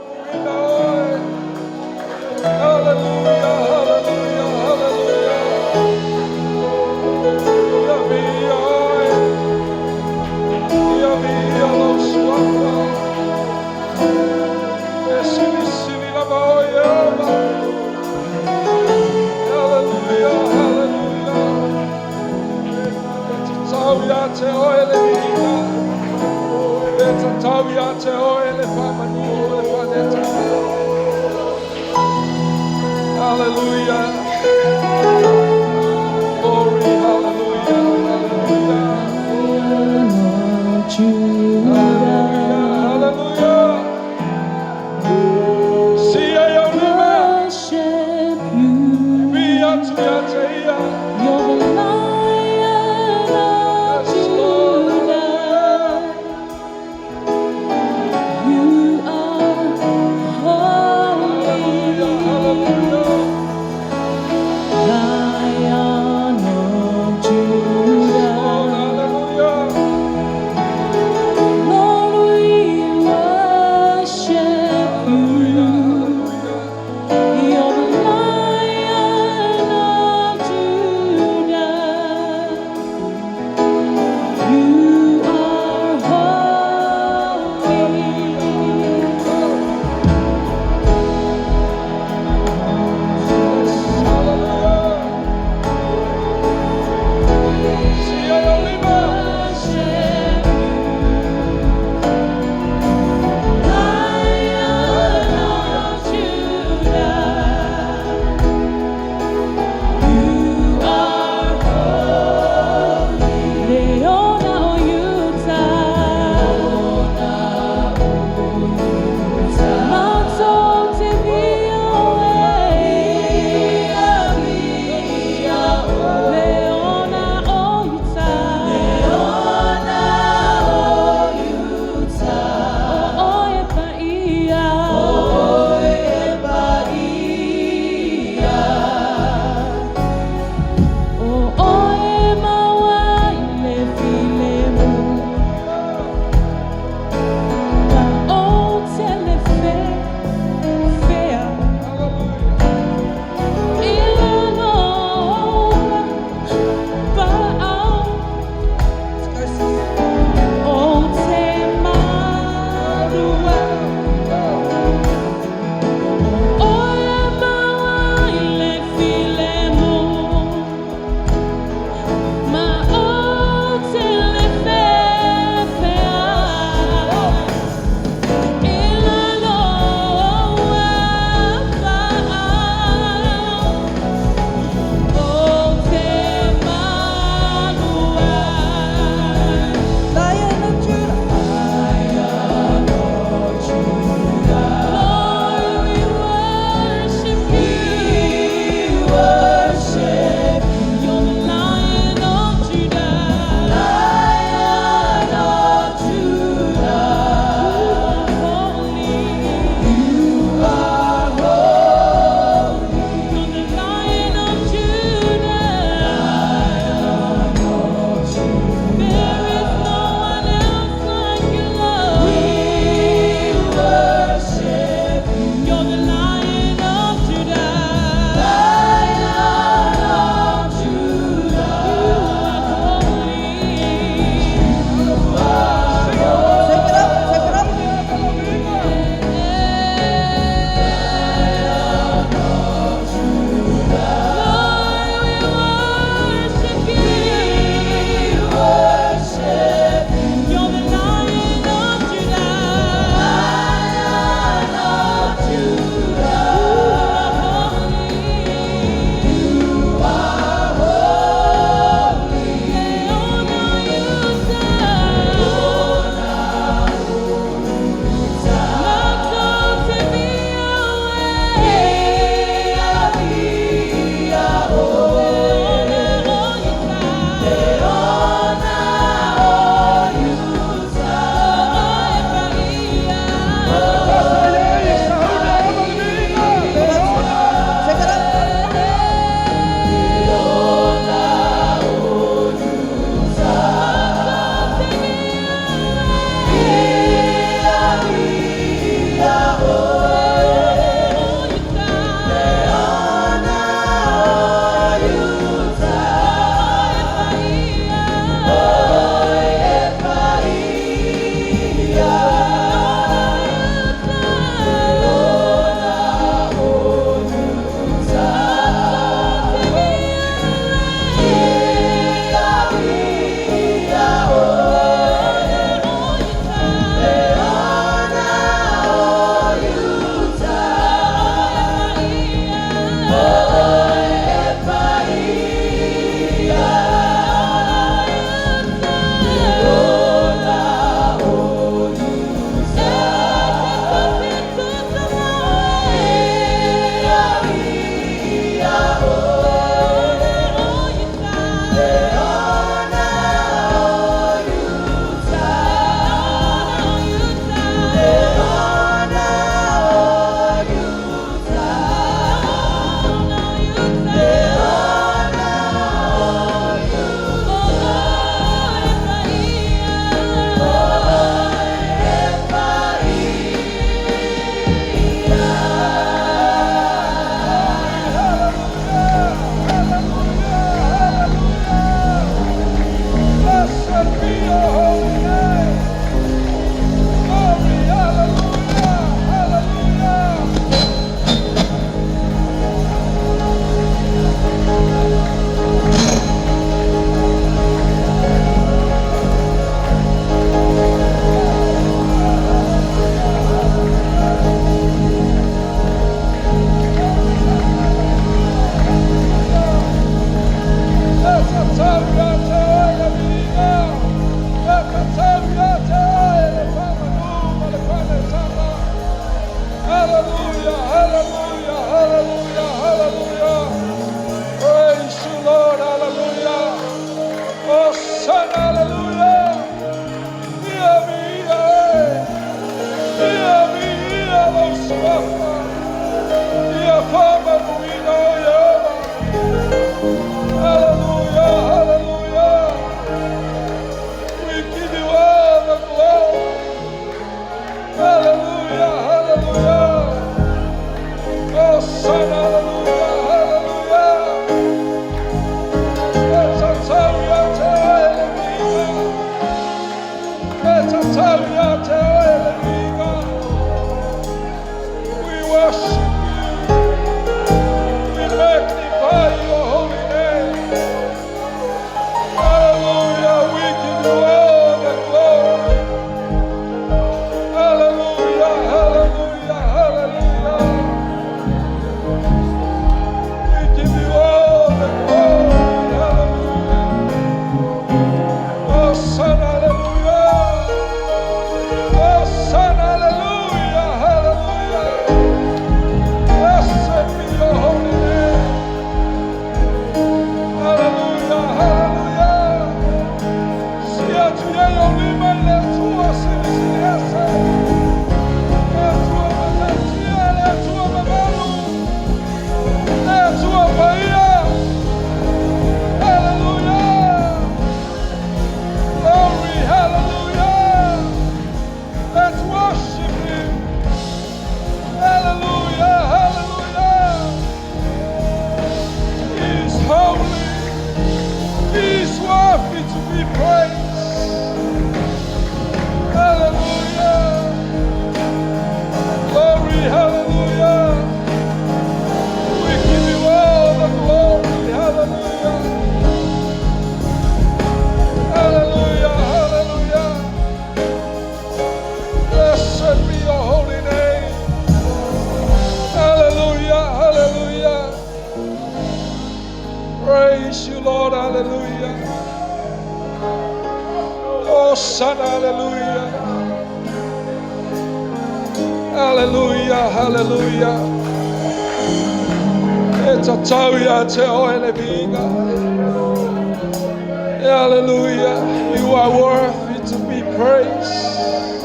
Faamanuina oe. Hallelujah, hallelujah, hallelujah. Ia viia oe. Ia viia lou suafa. E silisili lava oe Ieova. Hallelujah, hallelujah. E tatau ia te oe le viiga. E tatau ia te oe le faamanu ma le faanetaga. Hallelujah. Glory, hallelujah, hallelujah. Lion of Judah. Hallelujah, hallelujah. Sia ia lima. Worship you. Viia atu ia te ia. You're the Lion of Yes, Lord, Judah. You are Hallelujah, holy. hallelujah. Lion of Yes, Lord, Judah. hallelujah. tatau ia te oe le viiga. We worship you. We magnify your holy name. Hallelujah. We give you all the glory. Hallelujah. Hallelujah. Hallelujah. We give you all the glory. Hallelujah. Oh, Son, hallelujah. Oh, Son, hallelujah. Hallelujah. Blessed be your holy name. Hallelujah. Hallelujah. Sii atu ia i ou lima i le Atua Silisili Ese. Le Atua matautia, le Atua mamalu. Le Atua paia. Hallelujah. Glory, hallelujah. Let's worship him. Hallelujah, hallelujah. He is holy. He is worthy to be praised. Hallelujah. Glory, hallelujah. We give you all the glory. Hallelujah. Hallelujah, hallelujah. Blessed be your holy name. Hallelujah, hallelujah. Praise you, Lord. Hallelujah. Oh, Son, hallelujah. Hallelujah, hallelujah. E tatau ia te oe le viiga. Hallelujah. You are worthy to be praised.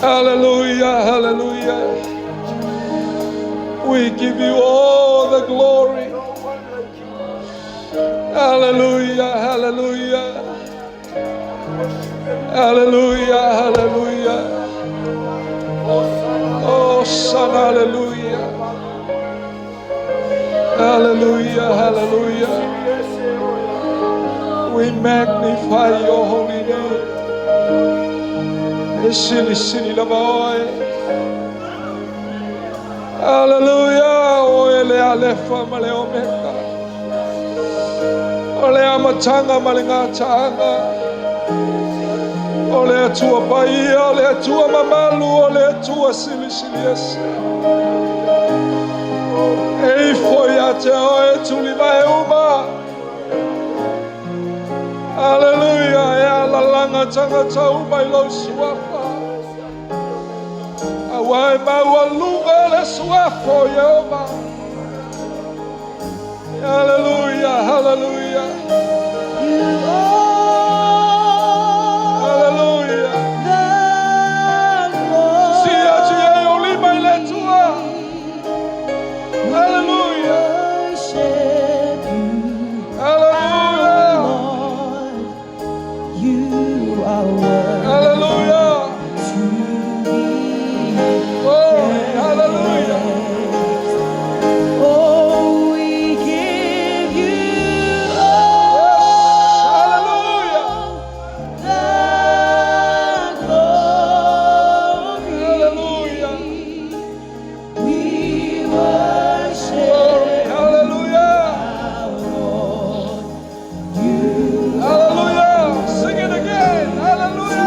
Hallelujah, hallelujah. We give you all the glory. Hallelujah, hallelujah. Hallelujah, hallelujah. Oh, Son, hallelujah. Hallelujah, hallelujah. We magnify your holy name. E silisili lava oe. Hallelujah. O oe le Alefa ma le Omeka. O le Amataga ma le Gataaga. O le Atua paia, o le Atua mamalu, o le Atua Silisili Ese. E ifo ia te oe tulivae uma. Hallelujah. E alalaga tagata uma i lou suafa. Auā e maualuga le suafa o Ieova. Hallelujah, hallelujah. You are Hallelujah. the Lord. Sii atu ia i ou lima i le Atua. Hallelujah. Worship you, Hallelujah. Lord. You are worthy Hallelujah. to be Glory. Hallelujah. Oh, we give you Yes. all Hallelujah. the glory. Hallelujah. We worship Glory. Hallelujah. our Lord. You Hallelujah. Sing it again. Hallelujah.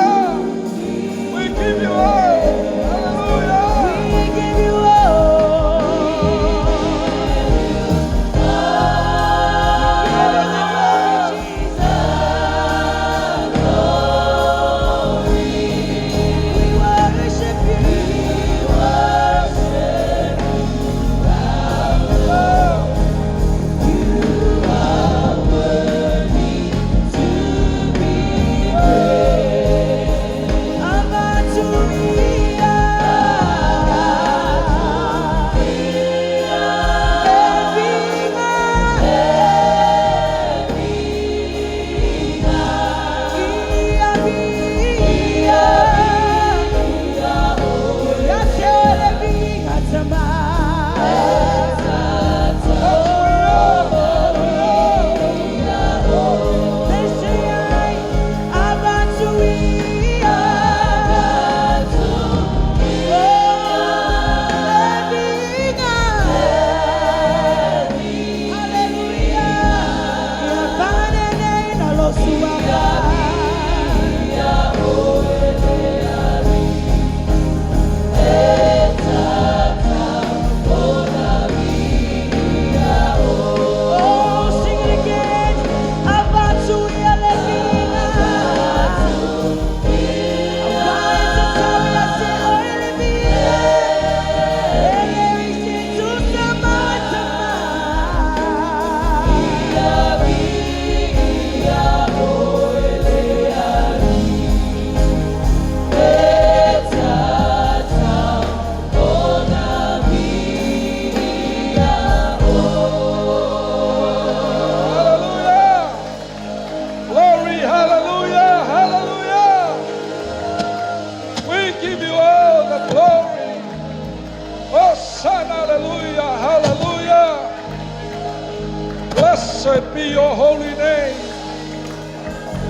Blessed be your holy name.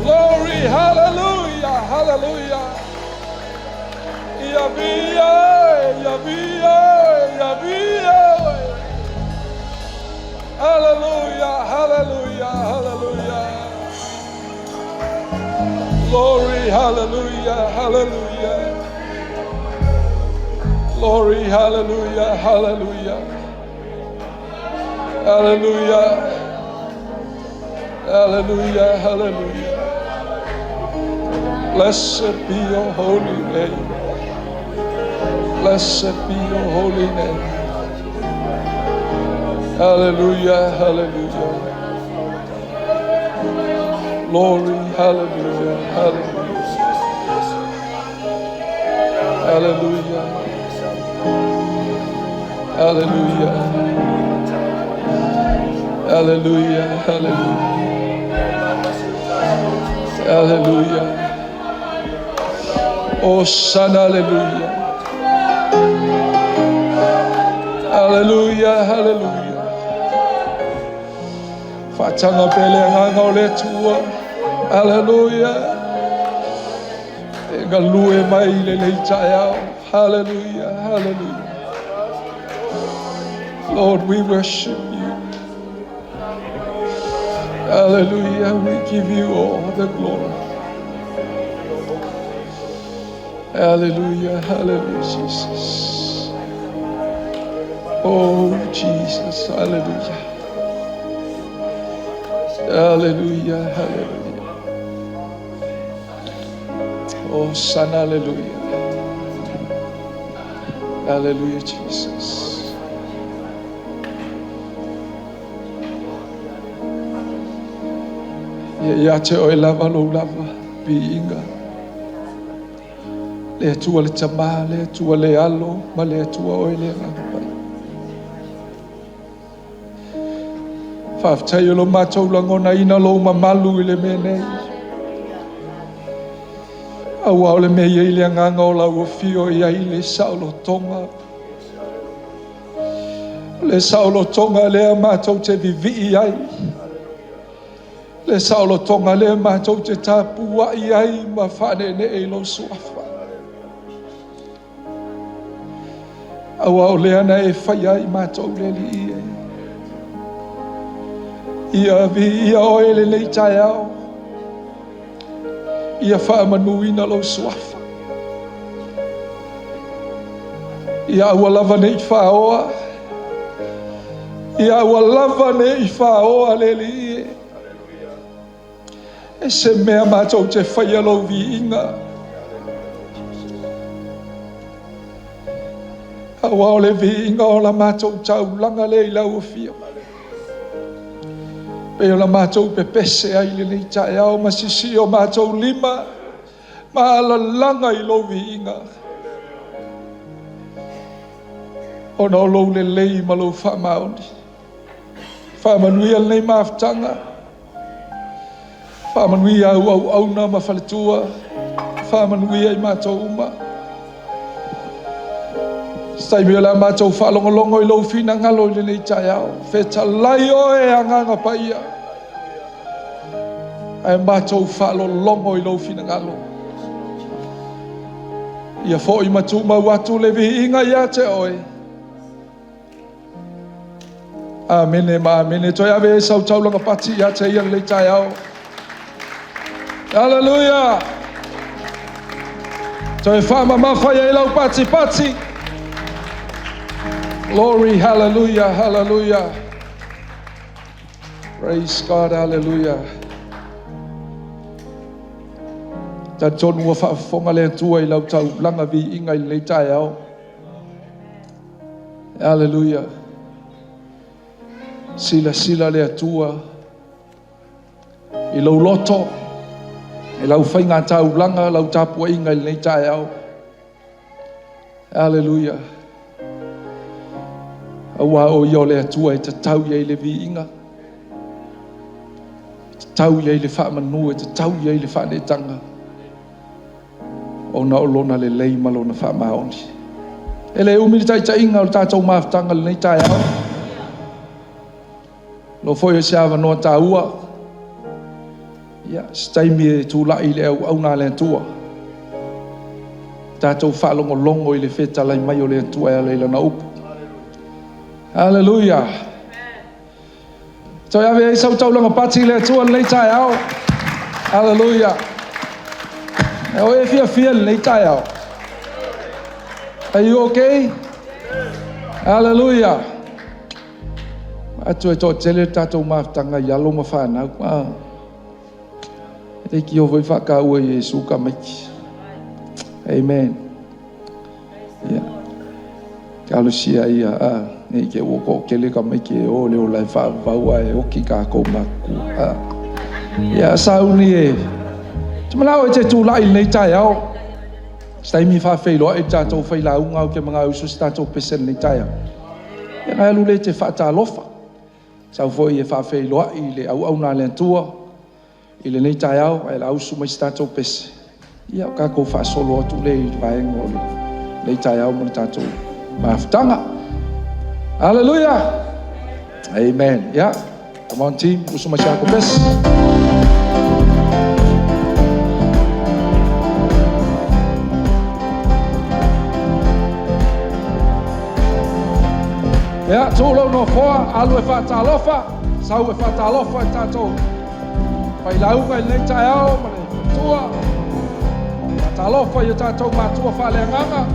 Glory, hallelujah, hallelujah. Ia viia oe, ia viia oe, ia viia oe. Hallelujah, hallelujah, hallelujah. Glory, hallelujah, hallelujah. Glory, hallelujah, hallelujah. Hallelujah. Hallelujah, hallelujah. Blessed be your holy name. Blessed be your holy name. Hallelujah, hallelujah. Glory, hallelujah, hallelujah. Hallelujah. Hallelujah. Hallelujah, hallelujah. Hallelujah. Oh, Son, hallelujah. Hallelujah, hallelujah. Faataga pea le agaga o le Atua. Hallelujah. E galue mai i lenei taeao. Hallelujah, hallelujah. Lord, we worship you. Hallelujah. We give you all the glory. Hallelujah, hallelujah, Jesus. Oh, Jesus, hallelujah. Hallelujah, hallelujah. Oh, Son, hallelujah. Hallelujah, Jesus. Ia ia te oe lava lou lava, viiga. Le Atua le Tama, le Atua le Alo, ma le Atua oe le Agaga Paia. Faafetai o lo matou lagonaina lou mamalu i le mea nei. Aua o le mea e i ai le agaga o lau afio e i ai le saolotoga. O le saolotoga lea matou te vivii ai. Le saolotoga lea matou te tapuai ai ma faaneenee i lou suafa. Aua o lea na e faia ai matou le Alii e. Ia viia oe lenei taeao. Ia faamanuina lou suafa. Ia aua lava ne i faoa. Ia aua lava ne i faoa le Alii e. E se mea matou te faia lou viiga. Aua o le viiga o la matou taulaga lea i lau afio. Pei o la matou pepese ai lenei taeao ma sisii o matou lima ma alalaga i lou viiga. Ona o lou lelei ma lou faamaoni. Faamanuia lenei mafutaga. Faamanuia au auauna ma faletua. Faamanuia i matou uma. Se taimi o le a matou faalogologo i lou finagalo i lenei taeao. Fetalai oe Agaga Paia. Ae matou faalologo i lou finagalo. Ia foi ma tumau atu le viiga ia te oe. Amene ma amene. Toe ave e sau taulaga pati ia te ia lenei taeao. Hallelujah. Toe faamamafa i ai lau pati pati. Glory, hallelujah, hallelujah. Praise God, hallelujah. Talitonu ua faafofoga le Atua i lau taulaga viiga i lenei taeao. Hallelujah. Silasila le Atua i lou loto, i lau faiga taulaga, lau tapuaiga i lenei taeao. Hallelujah. Aua o ia o le Atua e tatau i ai le viiga, e tatau i ai le faamanu, e tatau i ai le faaneetaga, ona o lona lelei ma lona faamaoni. E le umi le taitaiga o le tatou mafutaga lenei taeao. Lo foi o se avanoa taua, ia, se taimi e tulai i le auauna a le Atua, tatou faalogologo i le fetalai mai o le Atua e ala i lana upu. Haleluia! Toe ave ai sau taulaga pati i le Atua i lenei taeao. Haleluia! E o e fiafia i lenei taeao. Are you okay? Haleluia! Atu e toatele le tatou mafutaga i alo ma fanau. Ah. E leitioa foi faataua e Iesu tamaiti. Amen. Ia. Talosia ia a nei te ua toatele tamaiti e o le ola e faavavau ae oti tatou matutua. Ah. Ia sauni e te manao e te tulai i lenei taeao. Se taimi faafeiloai le tatou failauga ou te manao e usu se tatou pese i lenei taeao. Ia na alu le te faatalofa. Sau foi e faafeiloai i le auauna a le Atua i lenei taeao ae o le a usu mai se tatou pese. Ia o tatou faasolo atu lea i le vaega o lenei taeao ma le tatou mafutaga. Hallelujah! Amen. Yeah. Come on team, usu mai se tatou pese. Ia, tuu lou nofoa, alu e faatalofa, sau e faatalofa i tatou failauga i lenei taeao ma le matua. Faatalofa i o tatou matua faaleagaga.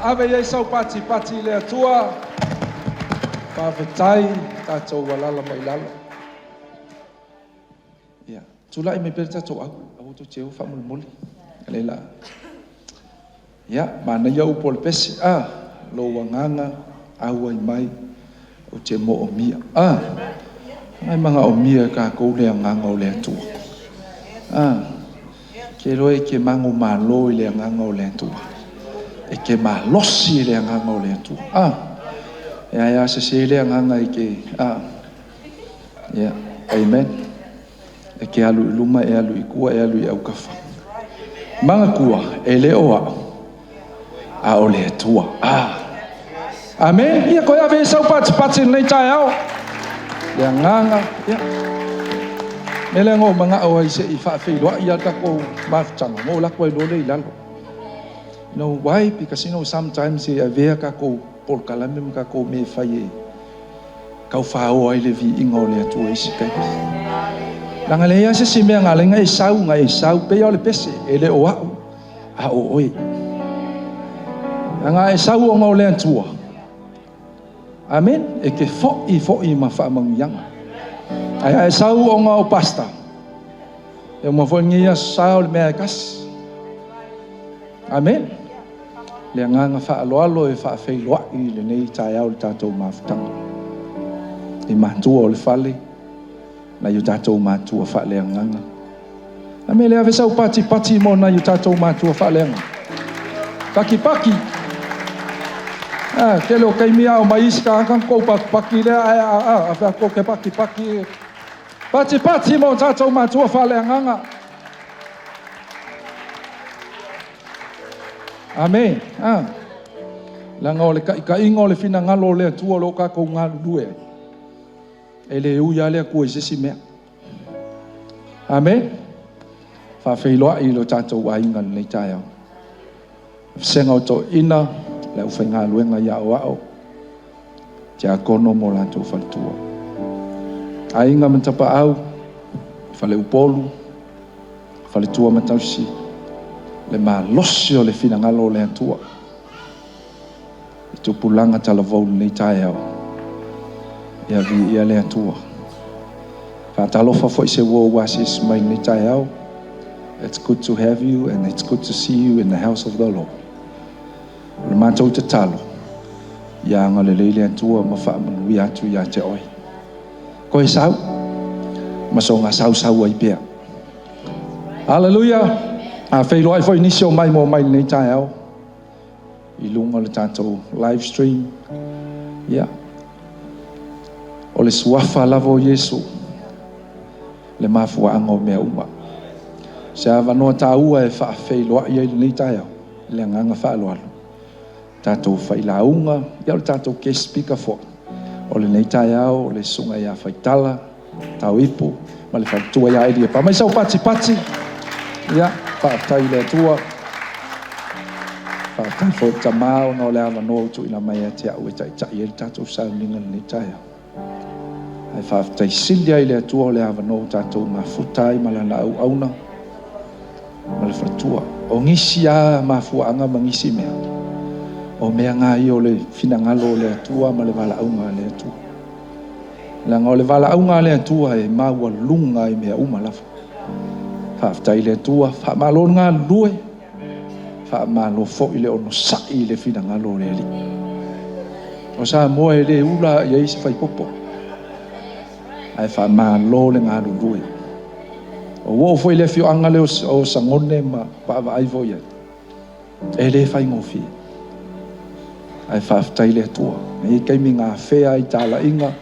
Ave i ai sau patipati i le Atua. Faafetai tatou alala mai lalo. Ia, tulai mai pea le tatou au. Aua tou te o faamolemole. Lea la. Ia, manaia upu o le pese. Ah, lou agaga auai mai ou te moomia. Ah, ai magaomia e kākou le agaga o le Atua. Ah, ke loa e ke mago malo i le agaga o le Atua. E ke malosi i le agaga o le Atua. Ah, e ae a sese le agaga e ke... Ah, yeah, amen. E ke alu i luma, e alu i kua, e alu i aukafa. Manatua, e le o a'u, a o le Atua. Ah, amen. Ia, toe ave i sau patipati i lenei taeao. Le agaga, ia. Mea lea na ou manao ai se i faafeiloai a tatou mafutaga, na ou alu atu ai loa lea i lalo. You know why? Because sometimes e avea tatou polokalame ma tatou mea e fai e taufaoa ai le viiga o le Atua i isi taimi. Leaga leai lava se isi mea na ala ai ona e sau, na e sau pei lava o le pese, e le o a'u, a o oe. Leaga a e sau ona o le Atua, amen, e te foi foi ma faamanuiaga. Ae a e sau ona o pastor, e uma foi lenei aso sa o le mea e tasi. Amen. Le agaga faaaloalo e faafeiloai i lenei taeao i le tatou mafutaga. I matua o le fale, nai o tatou matua faaleagaga. A mea le ave sau patipati mo nai o tatou matua faaleagaga. Pakipaki. Ah, tele o taimi a o mai isi tagata na tou pakipaki lea ae a a a fai atu ke pakipaki. Patipati mo tatou matua faaleagaga. Amen. Ah. Leaga o le taitaiga o le finagalo o le Atua o lo o tatou galulue ai. E le ui lava le Atua i se isi mea. Amen. Faafeiloai i lo tatou aiga i lenei taeao. Vasega o toeaiina, le aufaigaluega i aoao, tiakono mo latou faletua. Aiga ma tapaau, faleupolu, faletua ma tausi, le malosi o le finagalo o le Atua. I tupulaga talavou i lenei taeao, ia viia le Atua. Faatalofa foi se uo ua asiasi mai i lenei taeao. It's good to have you and it's good to see you in the house of the Lord. O le matou tatalo, ia agalelei le Atua ma faamanuia atu ia te oe. Koe sau, ma soga sausau ai pea. Hallelujah! A feiloai foi nisi o mai mo mai lenei taeao i luga o le tatou live stream. Ia, o le suafa lava o Iesu le mafuaaga o mea uma. Se avanoa taua e faafeiloai ai lenei taeao i le agaga faaaloalo. Tatou failauga, ia o le tatou guest speaker foi o lenei taeao, o le susuga ia Faitala Tauipu ma le faletua ia Eliapa. Mai sau patipati. Ia, faafetai i le Atua. Faafetai foi i le Tama ona o le avanoa ua tuuina mai ia te au e taitai ai le tatou sauniga i lenei taeao. Ae faafetai sili ai i le Atua o le avanoa ua tatou mafuta ai ma lana auauna ma le faletua. O nisi lava mafuaaga ma nisi mea, o mea na ia o le finagalo o le Atua ma le valaauga a le Atua. Leaga o le valaauga a le Atua e maualuga i mea uma lava. Faafetai i le Atua, faamalo le galulue, faamalo foi le onosai i le finagalo o le Alii. O Samoa e le ula i ai se faipopo, ae faamalo le galulue. Ua oo foi i le afioaga lea o Sagone ma vaavaai foi i ai, e le faigofie. Ae faafetai i le Atua. E i ai taimi na afea ai i talaiga,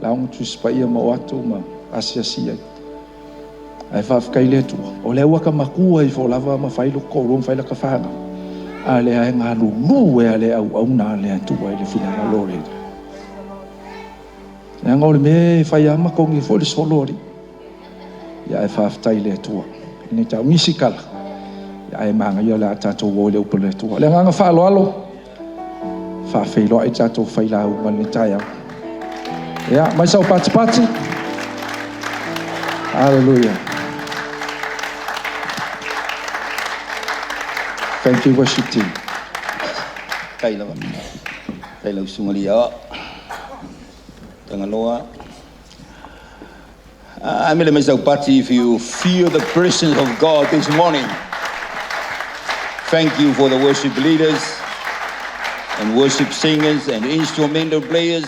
lauga Tusi Paia ma o atu ma asiasi ai. Ae faafetai i le Atua, o lea ua ta matua ifo lava ma fai lota toalua ma fai lata fanau, a lea e galulue a le auauna a le Atua i le finagalo o le Alii. Leaga o le mea e fai lava ma togi foi le solo alii. Ia ae faafetai i le Atua. I nei tau nisi tala, ia ae manaia o le a tatou o i le upu a le Atua. Le agaga faaaloalo, faafeiloai tatou failauga i lenei taeao. Ia, mai sau patipati. Hallelujah. Thank you, worship team. Faafetai lava. Faafetai i lau Susuga i le Aoao Tagaloa. I'm in the party if you feel the presence of God this morning. Thank you for the worship leaders and worship singers and instrumental players.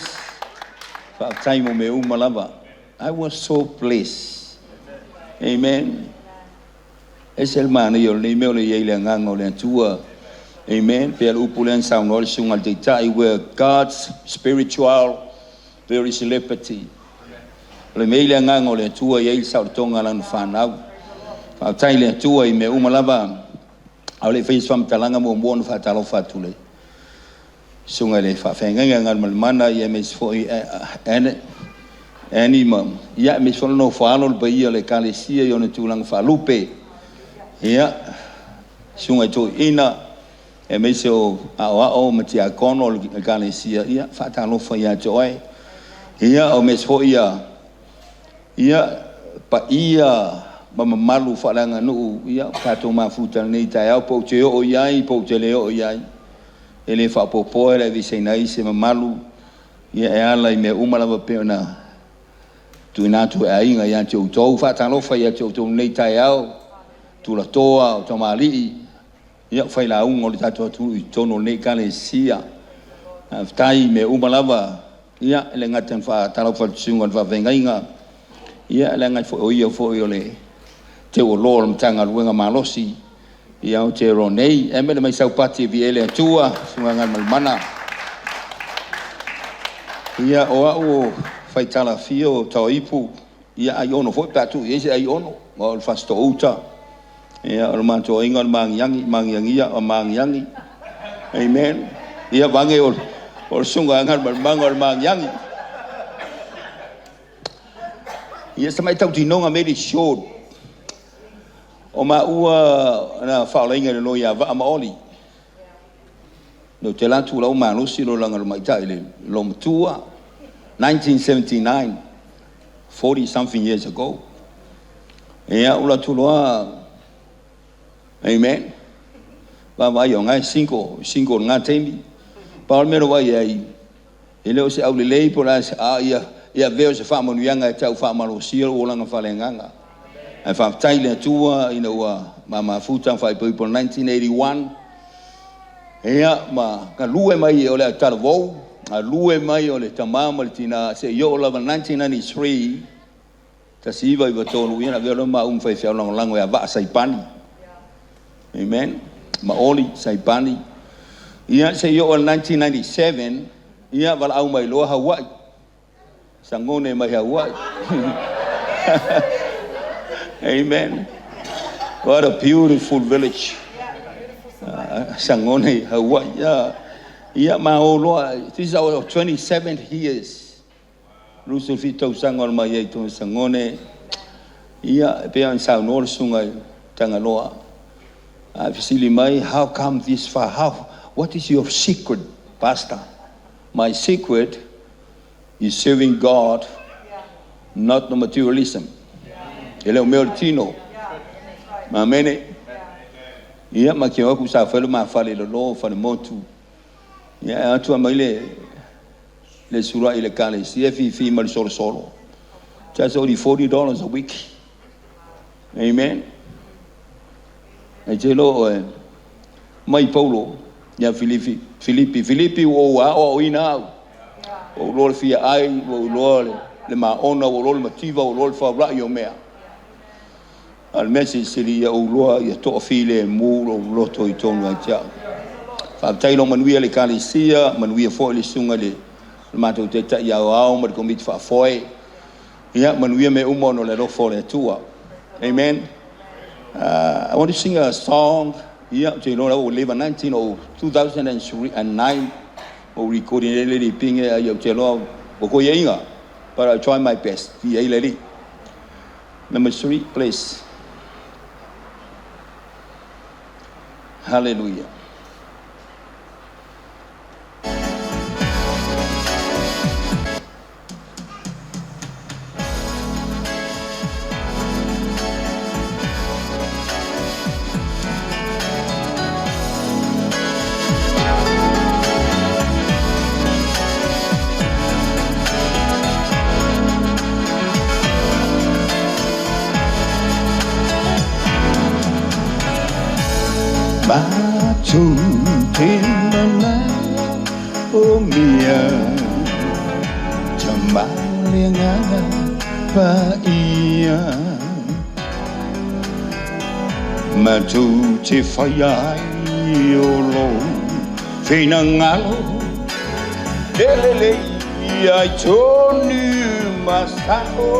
Faafetai mo mea uma lava. I was so blessed. Amen. E ese le manaia o lenei mea o le i ai i le Agaga o le Atua. Amen. Pei o le upu lea na saunoa ai le Susuga i le Taitai, where God's spiritual, there is liberty. O le mea i le Agaga o le Atua e i ai le saolotoga a Lana fanau. Faafetai i le Atua i mea uma lava. A o le i faia se faamatalaga muamua ona faatalofa atu i le Susuga i le Faafeagaiga Galumalemana aemaise foi Annie ma, ia, aemaise foi le nofo a alo o le paia o le Ekalesia i ona tulaga faalupe. Ia, susuga i toeaiina, aemaise o aoao ma tiakono o le Ekalesia, ia, faatalofa ia te oe. Ia, aemaise foi ia, ia, paia ma mamalu faaleaganuu, ia, ua tatou mafuta i lenei taeao, po ou te oo i ai po ou te le oo i ai, e le faaopoopoa, e le aveeseina ai se mamalu, ia, e ala i mea uma lava pei ona tuuina atu e aiga ia te outou. Faatalofa ia te outou i lenei taeao, tulatoa o tamalii, ia, o failauga o le tatou atunuu i totonu o lenei Ekalesia. Faafetai i mea uma lava, ia, e le gata ina faatalofa i le susuga i le faafeagaiga, ia, leaga foi o ia foi o le teuoloa o le Matagaluega malosi i Aotearoa nei. Ae mele mai Saupati e viia ai le Atua, Susuga Galumalemana. Ia, o au o Faitalafio o Tauaipu, ia Aiono foi pe a tuu i ai se Aiono, aua o le Fasitoo-uta, ia o le matou aiga o le Magiagi, Magiagia o Magiagi. Amen. Ia vaeane o le Susuga ia Galumalemana o le Magiagi. Ia, se tautinoga made it short. O maua na faaolaina i le loia Vaa ma Oli. Ou te alu atu la ua malosi le olaga o le tamaitai i le loomatua. 1979, 40 something years ago. Ia, ou alu atu loa, amen, vaavaai o lena e single, single i lena taimi. Pau le mea na ou vaai i ai, e le o se aulelei po o le a, a ia, ia avea o se faamanuiaga e tau faamalosia lou olaga faaleagaga. Ae faafetai i le Atua ina ua ma mafuta ma faaipoipo i le 1981, ia, ma galue mai o le talavou, galue mai o le tama ma le tina seia oo lava i le 1993, 1993, ia na avea loa ma maua ma faifeau lagolago ia Vaa Saipani. Amen. Ma Oli Saipani. Ia, seia oo i le 1997, ia, valaau mai loa Hawaii. Sagone mai Hawaii. Amen. What a beautiful village. Sagone, Hawaii. Yeah. Ia, ma o loa. This is our 27th years. 27 tausaga o le mai ai tonu Sagone. Ia, e pei ona saunoa le susuga i Tagaloa. A fesili mai, how come this far? How, what is your secret, pastor? My secret is serving God, not the materialism. E le o mea o le tino. Amene. Ia, ma ke o aku sa fai le mafale i lalo, fale motu. Ia, e atu mai le sura'i i le ekalesia fifi ma le solosolo. Just only $40 a week. Amen. E te lo e mai Paulo ia Filipi, Filipi, Filipi ua ou aoaoina au. Ua ou iloa le fia ai, ua ou iloa le maona, ua ou iloa le mativa, ua ou iloa le faulai o mea. A o le mea silisili ia ou iloa ia toafilemu lou loto i totonu ia te au. Faafetai lau manuia le Ekalesia, manuia foi le susuga i le matou Taitai Aoao ma le Komiti Faafoe. Ia, manuia mea uma ona o le alofa o le Atua. Amen. I want to sing a song. Ia, ou te iloa la ua leva 19 o 2009 o recording le le pinge ai ou te iloa ua koiaiga. But I try my best. Ia i le li. Number 3, please. Hallelujah. Matou te manaomia Tama le Agaga Paia. Matou te faia ai o lou finagalo e lelei ai tonu ma sa'o.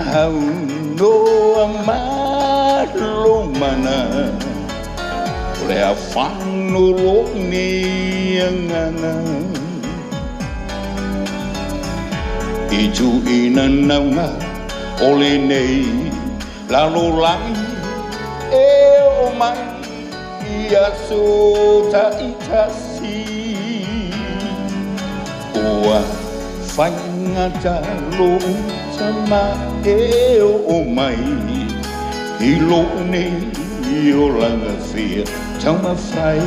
Aunoa ma lou mana, o le afano lou nei agaga. I tuuina nauga o lenei lalolagi e oo mai i aso ta'itasi. Ua faigata lou tama e oo mai i lou nei olaga fia taumafai.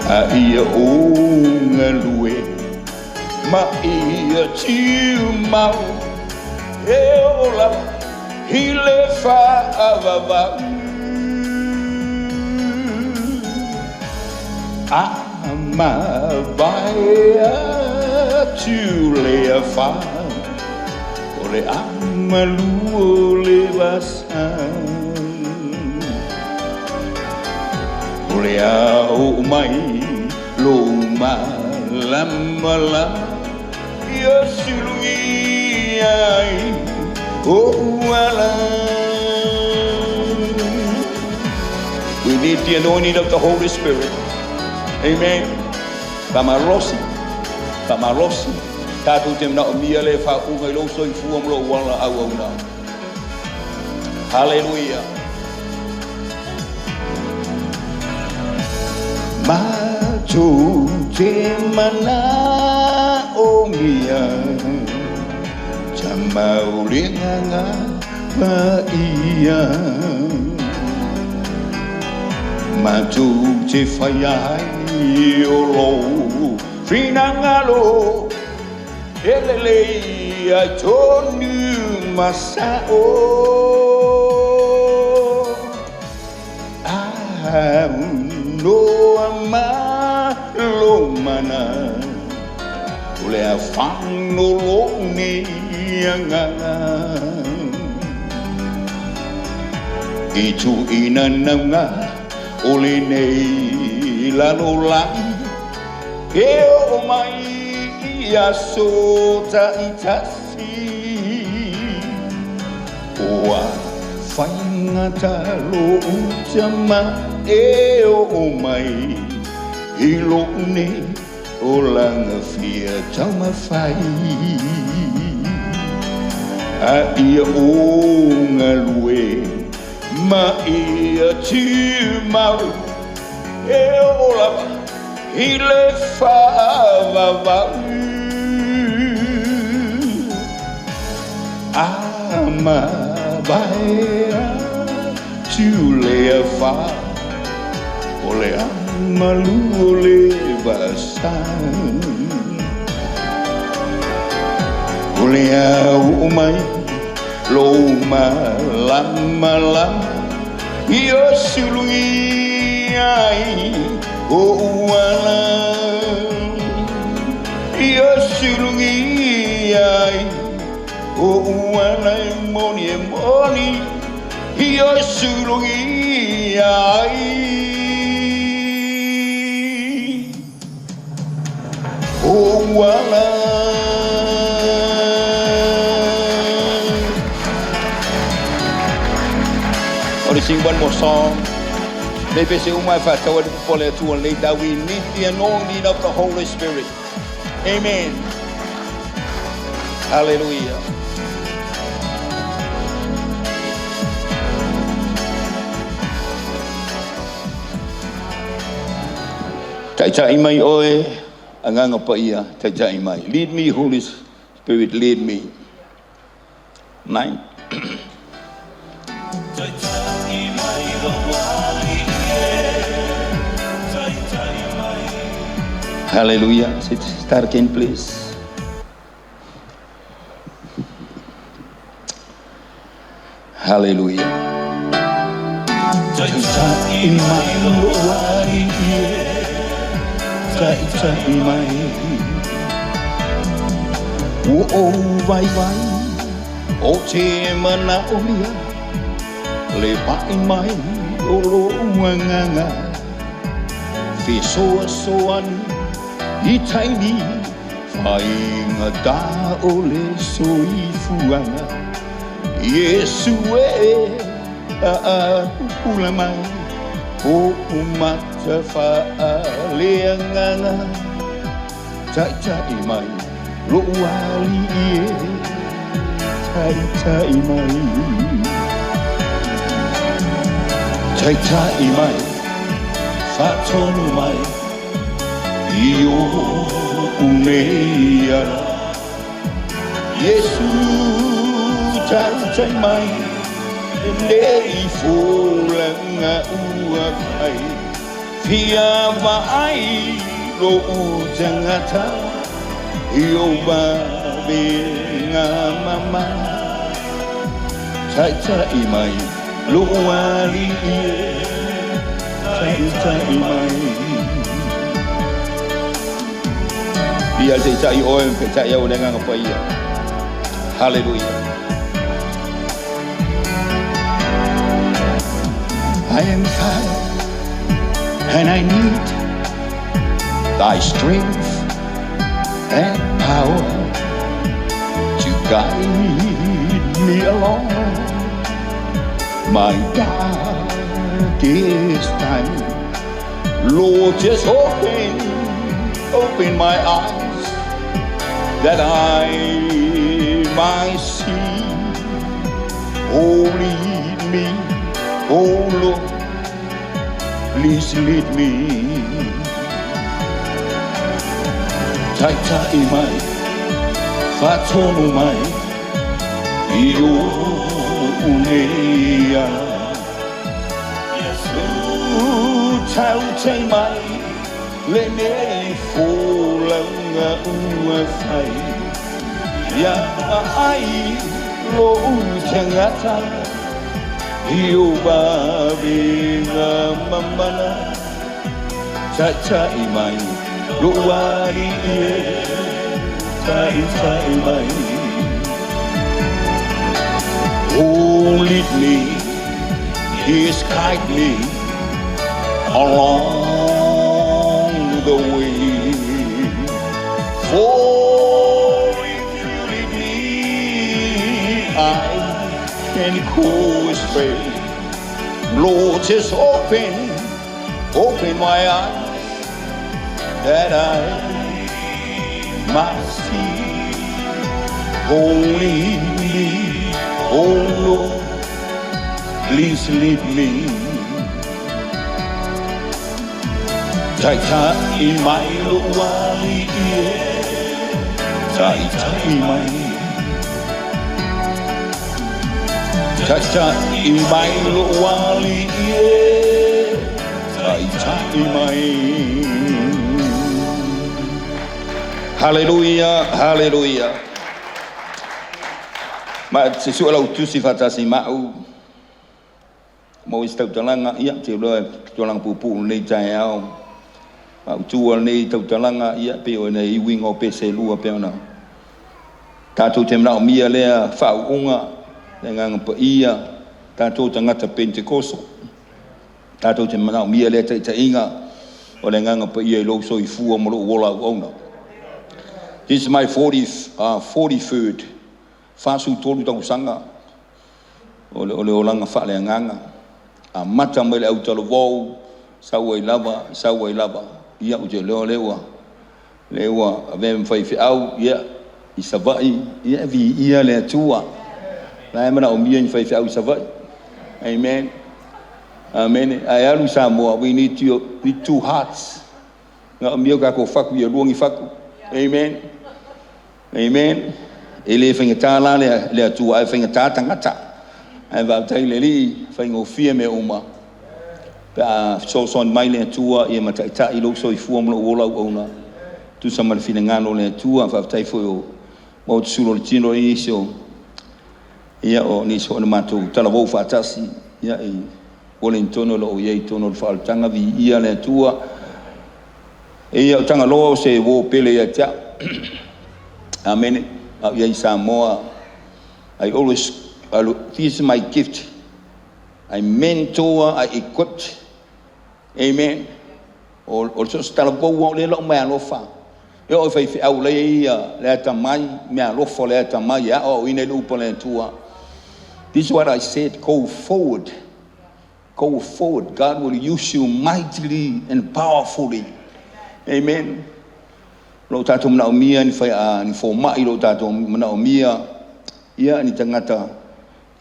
A ia ou galue ma ia tiumau e oo lava i le faavavau. A mavae atu le afa, o le a malu o le vasa. O le a oo mai lou malamalama ia sulugia ai o'u ala. We need the anointing of the Holy Spirit. Amen. Faamalosi, faamalosi. Tatou te manaomia le faauuga i lou soifua ma lou ola auauna. Haleluia. Matou te manaomia Tama o le Agaga Paia. Matou te faia ai o lou finagalo e lelei ai tonu ma sa'o. Aunoa ma lou mana, o le afano lou nei agaga. I tuuina nauga o lenei lalolagi e oo mai i aso ta'itasi. Ua faigata lou tama e oo mai i lou nei olaga fia taumafai. A ia ou galue ma ia tumau e oo lava i le faavavau. A mavae atu le afa, o le a malu o le vasa. O le a oo mai lou malamalama ia sulugia ai o'u ala. Ia sulugia ai o'u ala e moni e moni ia sulugia ai o'u ala. Want to sing one more song. Maybe se uma e whātau atu po le Atua lenei tau. We need the anointing of the Holy Spirit. Amen. Hallelujah. Taitai mai oe, Agaga Paia, taitai mai. Lead me, Holy Spirit, lead me. 9. Hallelujah. Start again, please. Haleluia. Taitai mai lou Alii e, taitai mai. Ua ou vaivai, ou te manaomia le pai mai o lou agaga fesoasoani i taimi faigata o le soifuaga. Iesu e, a pupula mai oʻu mata faaleagaga, taitai mai lou Alii e, taitai mai. Taitai mai, faatonu mai i oʻu nei ala. Iesu, taitai mai lenei folaga ua fai. Fia vaai lou tagata i ou vaavega mamana. Taitai mai lou Alii e, taitai mai. Ia taitai oe ma taitai au i le Agaga Paia. Haleluia. I am tired and I need thy strength and power to guide me along my darkest time. Lord, just open, open my eyes that I might see. Oh, lead me, oh Lord, please lead me. Taitai mai, faatonu mai i oʻu nei ala. Iesu, taitai mai lenei folaga ua fai. Ia vaai lou tagata i ou vavega mamana. Taitai mai lou Alii e, taitai mai. Oh, lead me, please guide me along the way. For if you lead me, I can go astray. Lord, just open, open my eyes that I might see. Oh, lead me, oh Lord, please lead me. Taitai mai lou Alii e, taitai mai. Taitai mai lou Alii e, taitai mai. Haleluia, haleluia. Ma te sue lau tusi faatasi ma au mo isi tautalaga, ia, te iloa e tulaga puupuu lenei taeao. Maʻutua lenei tautalaga, ia, pei o nei uiga o pese e lua pei ona tatou te manaomia lea faauuga le Agaga Paia, tatou tagata Penetekoso. Tatou te manaomia lea taitaiga o le Agaga Paia i lou soifua ma lou ola auauna. This is my 40, 43rd, 43 tausaga o le olaga faaleagaga. Amata mai le autalavou, sau ai lava, sau ai lava. Ia, ou te iloa lea ua avea ma faifeau, ia, i Savaii, ia, e viia le Atua. La e manaomia ni faifeau i Savaii. Amen. Amen. Ae alu i Samoa, we need two hearts. Manaomia o tatou fatu ia lua ni fatu. Amen. Amen. E le faigata la le Atua, ae faigata tagata. Ae faafetai le Alii, faigofie mea uma pe a fesoasoani mai le Atua ia ma taitai lou soifua ma lou ola auauna. Tusa ma le finagalo o le Atua, faafetai foi o maua te sulu o le tino i nisi o Ia, o nisi foi o na matou talavou faatasi, ia, i Wellington o lo o i ai i totonu o le faaolataga, viia le Atua. Ia, o Tagaloa o se uo pele ia te au. Amene. A o i ai i Samoa, I always, I, this is my gift. I mentor, I equipped. Amen. O, o so o se talavou lava o lea lau meaalofa. E oo i faifeau la e i ai le atamai, meaalofa o le atamai e aoaoina ai le upu a le Atua. This is what I said, go forward. Go forward. God will use you mightily and powerfully. Amen. O lo o tatou manaomia ni fai, a, ni fomai, o lo o tatou manaomia ia ni tagata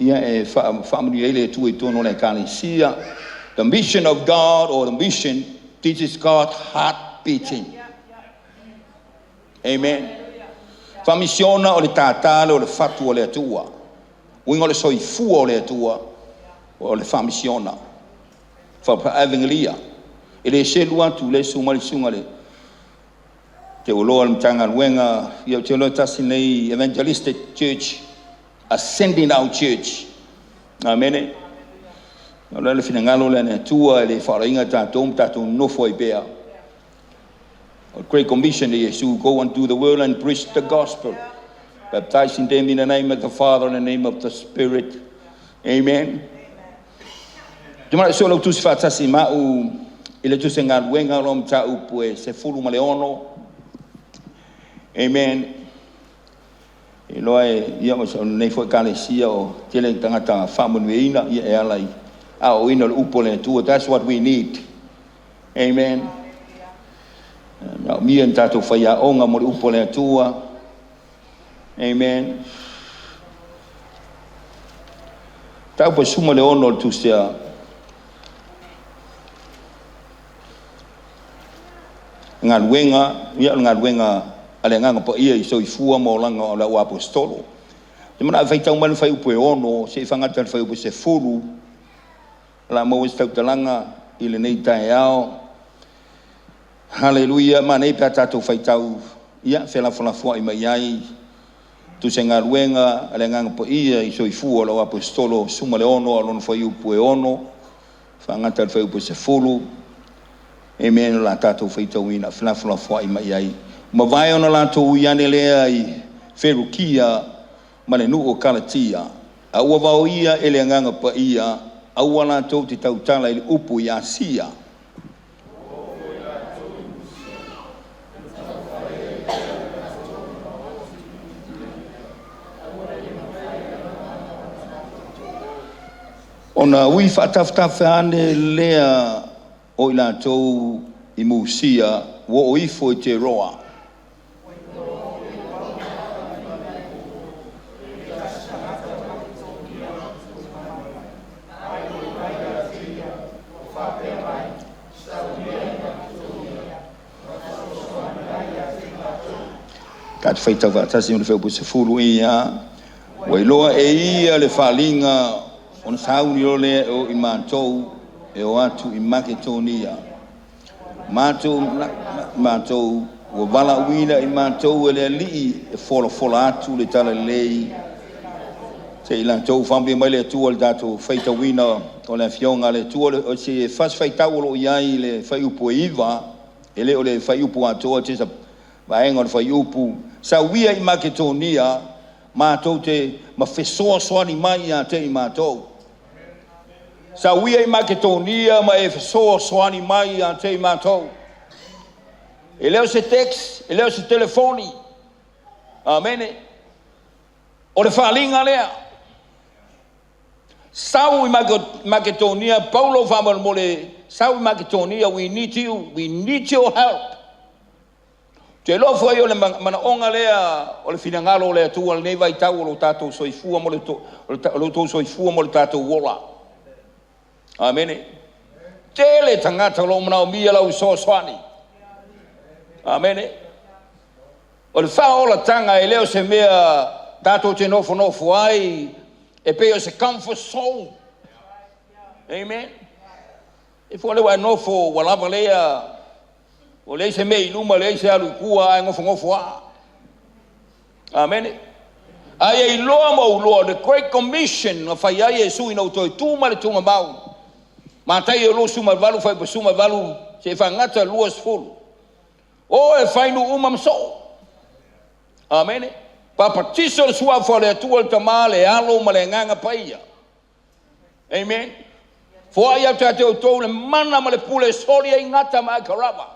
ia e faamanuia ai le Atua i totonu o le Ekalesia. The mission of God or the mission, this is God's heart beating. Amen. Faamisiona o le tātā lea o le fatu o le Atua. Uiga o le soifua o le Atua o le faamisiona. Faaevagelia. E le selu atu le susu mai le susuga i le Teualoa o le Matagaluega, ia ou te iloa tasi lenei Evangelistic Church, Ascending Our Church. Amene. O le a le finagalo lea a le Atua e le faaolaina tatou ma tatou nonofo ai pea. O le Great Commission a Iesu, go unto the world and preach the gospel, baptizing them in the name of the Father and the name of the Spirit. Amen. Te mana so lau tusi faatasi ma au i le tusi galuega o lo mataupu e 16. Amen. Iloa e ia o lenei foi ekalesia o tele tagata faamanuiaina ia e ala i aoaoina o le upu a le Atua. That's what we need. Amen. Manaomia ni tatou faiaoga mo le upu a le Atua. Amen. Mataupu e 16 o le tusi a galuega, ia o le galuega a le Agaga Paia i soifua ma olaga o le au aposetolo. Te manao e faitau mai le fuaiupu e 6 seia faagata i le fuaiupu e 10, o le a maua se tautalaga i lenei taeao. Haleluia! Manaia pe a tatou faitau, ia, felafolafoai mai ai. Tusi galuega a le Agaga Paia i soifua o lau Aposetolo 16 a o lona fuaiupu e 6, faagata i le fuaiupu e 10. Amen. O le a tatou faitauina, felafolafoai mai ai. Mavae ona latou ui ane lea i Ferukia ma le nuu o Kalatia, a ua vaoia e le Agaga Paia, aua latou te tautala i le upu i Asia. Ona ui faatafatafa ane lea o i latou i Musia, ua oo ifo i Teroa. Tatou faitau faatasi ma le fuaiupu 10 ia. Ua iloa e ia le faaaliga ona sauni loa lea e o i matou e o atu i Maketonia. Matou, matou ua valaauina i matou e le Alii e folafola atu le talalelei se i latou. Faamanuia mai le Atua i le tatou faitauina o le Afioga a le Atua. O se fasi faitau o lo o i ai i le fuaiupu e 9, e le o le fuaiupu atoa, se vaega o le fuaiupu. Sauia i Maketonia matou te ma fesoasoani mai ia te i matou. Sauia i Maketonia ma e fesoasoani mai ia te i matou. E le o se text, e le o se telefoni. Amene. O le faaaliga lea. Sau i Maketonia, Paulo faamolemole, sau i Maketonia, we need you, we need your help. Te iloa foi o le manaoga lea o le finagalo o le Atua i lenei vaitau o lo tatou soifua mo le o lo outou soifua mo le tatou ola. Amene. Tele tagata o lo o manaomia lau fesoasoani. Amene. O le faaolataga e le o se mea tatou te nofonofo ai e pei o se comfort zone. Amen. E fua lea ua e nofo ua lava lea, ua leai se mea i luma, leai se alu i tua, ae nofonofo lava. Amene. A ia iloa ma ou iloa le Great Commission na fai ai Iesu ina ua toe tu mai le tugamau, Mataio 28 fuaiupu 18 seia faagata 20. O e fai nuu uma ma soo. Amene. Papatiso le suafa o le Atua le Tama, le Alo ma le Agaga Paia. Amen. Foai atu ia te outou le mana ma le pule e soli ai gata ma aikarava.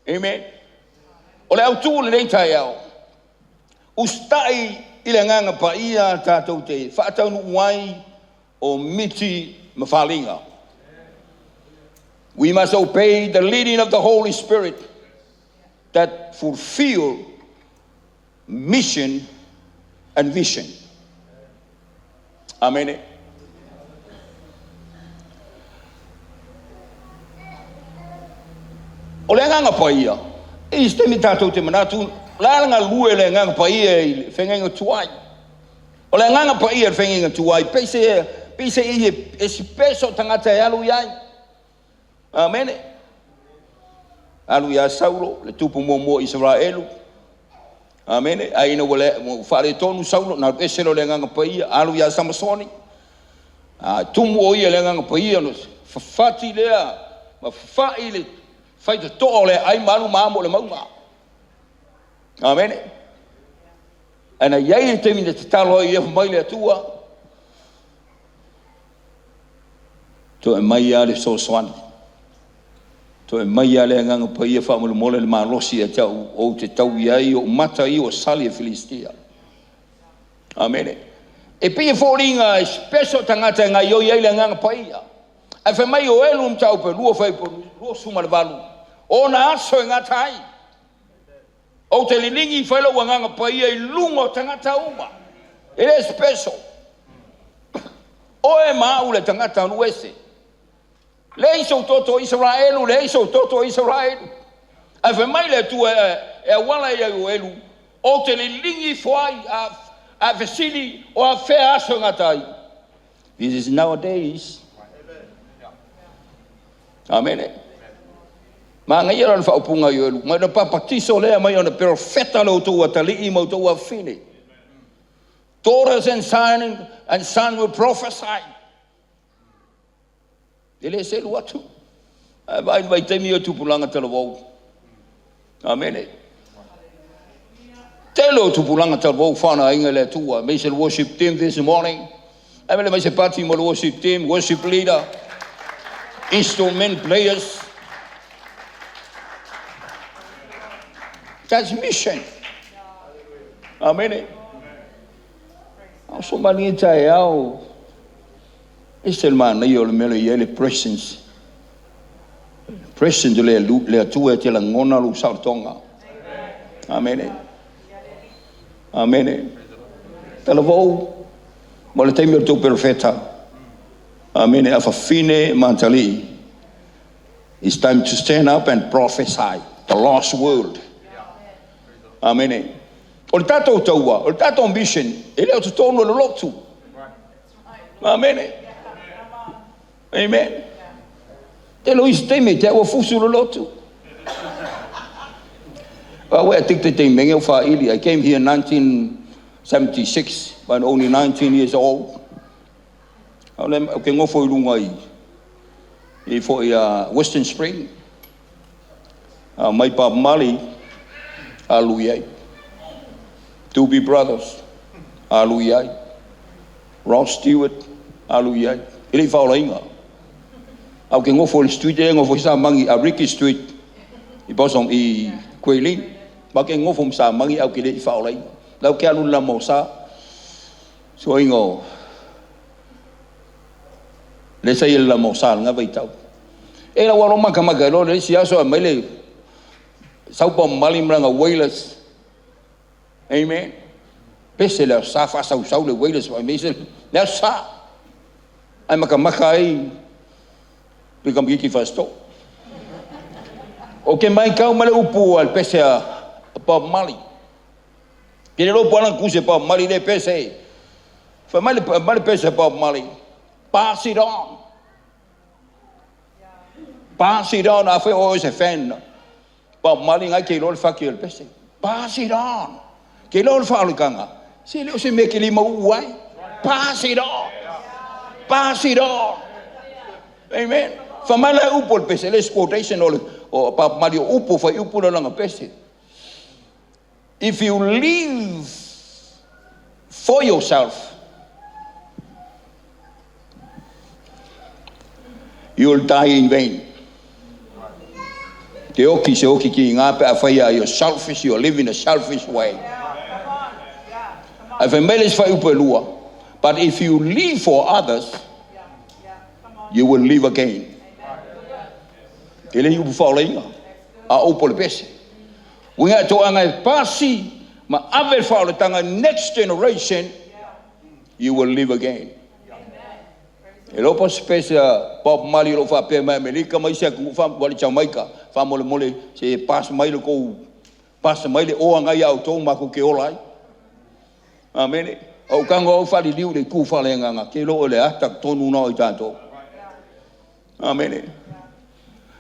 Amen. O le autu o lenei taeao, usitai i le Agaga Paia tatou te faataunuu ai o miti ma faliga. We must obey the leading of the Holy Spirit that fulfill mission and vision. Amene. O le Agaga Paia, e i se taimi tatou te manatu, o le a le galulue o le Agaga Paia i le feagaiga tuai. O le Agaga Paia i le feagaiga tuai, pei se e special tagata e alu i ai. Amene. Alu ia Saulo, le tupu muamua o Isaraelu. Amene. Ai ina ua faaletonu Saulo, na alu ese loa le Agaga Paia, alu ia Samasoni. A tumu o ia i le Agaga Paia, ona fafati lea ma fafai le faitotoa o le aai ma alu ma amo i le mauga. Amene. Ae na i ai le taimi na tatalo ai ia mai le Atua, toe aumai lava le fesoasoani, toe aumai lava le Agaga Paia faamolemole le malosi ia te au ou te taui ai ou mata i ua sali e Filistia. Amene. E pei e foliga e special tagata e gaoioi ai le Agaga Paia. Ae fai mai o Elu mataupu e 2 fuaiupu 28, ona aso e gata ai, ou te liligi fai lou Agaga Paia i luga o tagata uma. E le special. Oe ma au le tagata nuu ese. Leai sou toto Isaraelu, leai sou toto Isaraelu. Ae fai mai le Atua e auala ia o Elu, ou te liligi ifo ai a fesili o afea aso e gata ai. This is nowadays. Amene. Manaia la le faaupuga i Elu, mai na papatiso lea mai ona perofeta le outou atalii ma outou afafine. Daughters and son will prophesy. E le selu atu. Ae vaai le vaitaimi o tupulaga talavou. Amene. Tele o tupulaga talavou whanaiga le Atua. May se worship team this morning. Ae mele mai se pati mo le worship team, worship leader, instrument players. That's mission. Amene. Ao so mani taeao. E se le manaia o le mea le i ai le presence. Presence le le Atua e te lagona lou saolotoga. Amene. Amene. Talavou, mo le taimi o le tou perofeta. Amene. Afafine ma atalii. It's time to stand up and prophesy the lost world. Amene. O le tatou taua, o le tatou mission, e le o totonu o le lotu. Amene. Amen. Te lo isi taimi, te ua fusu le lotu. Well, we addicted to menge o whaili. I came here in 1976, but only 19 years old. Au le ke ngofo i lunga i fo i Western Spring. Mai pa Mali alu i ai. Doobie Brothers alu i ai. Ross Stewart alu i ai. E le i whaolainga. Au ke ngofo i le street e ngofo i sa mangi a Ricky Street i Boston i Kuilin. Ma ke ngofo sa mangi au ke le i whaolainga. Lau ke alu la mo sa. So ingo le sa i la mo sa nga vai tau. E la waro maka maka lo le si aso mai le sau pa mali mranga Wailers. Amen. Pese le sa fa sau sau le Wailers mai me se le sa. Ai maka maka ai pe kam ki fasto. O ke mai kau male upu al pese a pa mali. Ke le lo pa kuse pa mali le pese. Fa mali mali pese pa mali. Pass it on. Pass it on. A fe o se fan. Pa mali ngai ke lo le faki le pese. Pass it on. Ke iloa o le faaolataga, se le o se mea e te limauu ai. Pass it on. Pass it on. Amen. Fai mai la upu o le pese, le isi quotation o le o Papa Mali o upu o fuaiupu lea o lana pese. If you live for yourself, you will die in vain. Te oti se oti tiga pe afai a you're selfish, you're living a selfish way. Ae fai mai le isi fuaiupu e lua, but if you live for others, you will live again. E le i upu faaolaina, a o upu o le pese. Uiga e toaga e pasi ma ave le faaolataga next generation, you will live again. E le o po se pese a Bob Marley o lo o faapea mai Amerika ma isi atunuu ua le Jamaica, faamolemole se pass mai le tou, pass mai le oa na ia outou matou te ola ai. Amene. O ou tago au faaliliu i le itu faaleagaga, te iloa o le ata tonu lena o i tatou. Amene.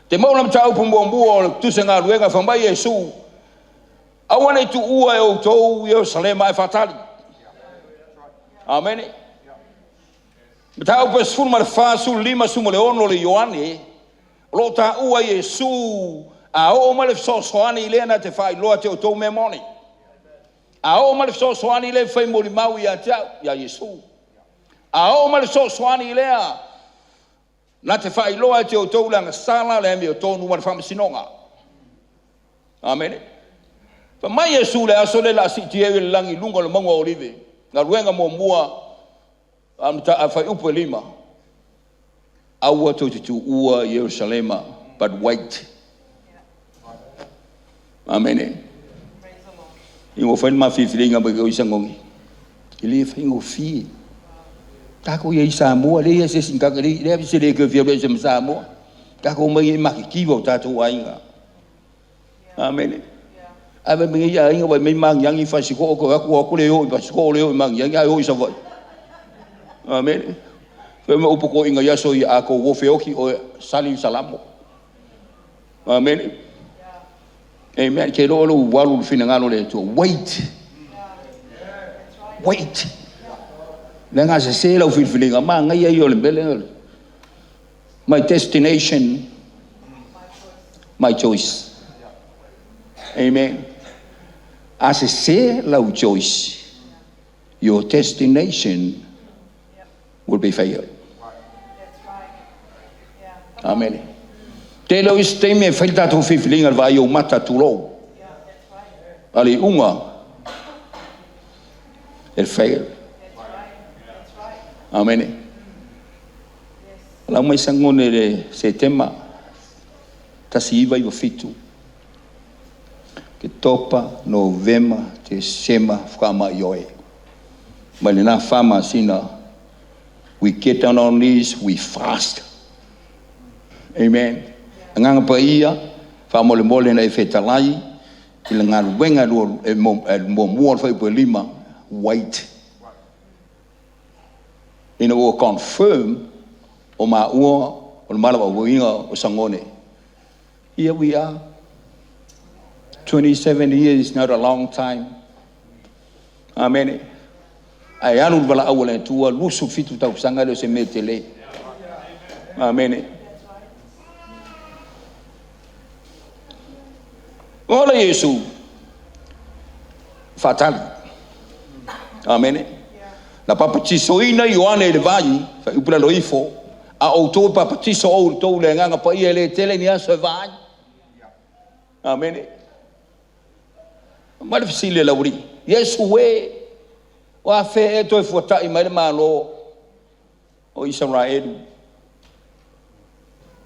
Te maua le mataupu muamua o le tusi galuega fai mai Iesu, aua ne i tuua e outou Ierusalema ae faatali. Amene. Mataupu e 14, 15, 16 o le Ioane, o lo o taua Iesu a oo mai le fesoasoani lea na te faailoa te outou mea moni. A oo mai le fesoasoani lea e fai molimau ia te au, ia Iesu. A oo mai le fesoasoani lea na te faailoa e te outou le agasala, le amiotonu ma le faamasinoga. Amene. Fai mai Iesu i le aso lea o le a siitia ai i le lagi i luga o le mauga o Olive, galuega muamua a fuaiupu e 5, aua tou te tuua Ierusalema, but wait. Amene. Ina ua fai le ma filifiliga mai o Isagoni, e le faigofie. Tatou i ai i Samoa, leai lava se isi tagata, leai se le toe fia alu ese ma Samoa. Tatou omai e matitiva o tatou aiga. Amene. Ae vaai mai nei aiga, vaai mai magiagi fasitoo, toe o atu le o i fasitoo le o i magiagi, ae o i Savaii. Amene. Fai mai upu toeaiina i aso ia, a tou o feoti oe, sali le Salamo. Amene. Amen. Ke iloa lou alu i le finagalo o le Atua. Wait. Wait. Leaga a sese lau filifiliga, manaia ia o le mea lea. My destination, my choice. Amen. A sese lau choice, your destination will be failed. Amene. Tele o isi taimi e fai le tatou filifiliga i le vaai o mata tulou. A le iuga, e fail. Amene. Lau mai Sagone i le Setema 1997, Oketopa, Novema, Tesema, faatoa mai oe. Mai lena 4 masina, we get down on our knees, we fast. Amen. Agaga Paia, faamolemole na e fetalai i le galuega e muamua o le fuaiupu e 5, wait. Ina ua confirm o maua o le malavaauina o Sagone. Here we are. 27 years is not a long time. Amene. Ae alu le valaau a le Atua, 27 tausaga le o se mea tele. Amene. Ola Iesu, faatali. Amene. Na papatisoina Ioane i le vai, fuaiupu lalo ifo, a outou e papatiso outou le Agaga Paia e le tele ni aso e vaai. Amene. Mai le fesili a le aualii, Iesu e, o a fea e toe fuatai mai le Malo o Isaraelu.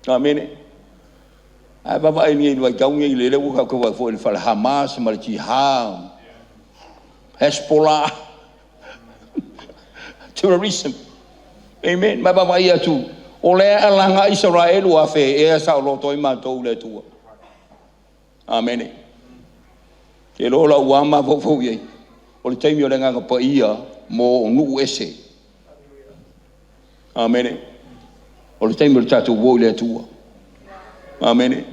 Amene. Ae vaavaai nei i le vaitau nei lele ua tatou vaai foi i le fale Hamas ma le Jihad, Hezbollah, terrorism. Amen. Ma vaavaai atu, o lea e alaga Isaraelu a fe ea saoloto ai matou i le Atua. Amene. Te iloa lau ua mafaufau i ai, o le taimi o le Agaga Paia mo nuu ese. Amene. O le taimi o le tatou o i le Atua. Amene.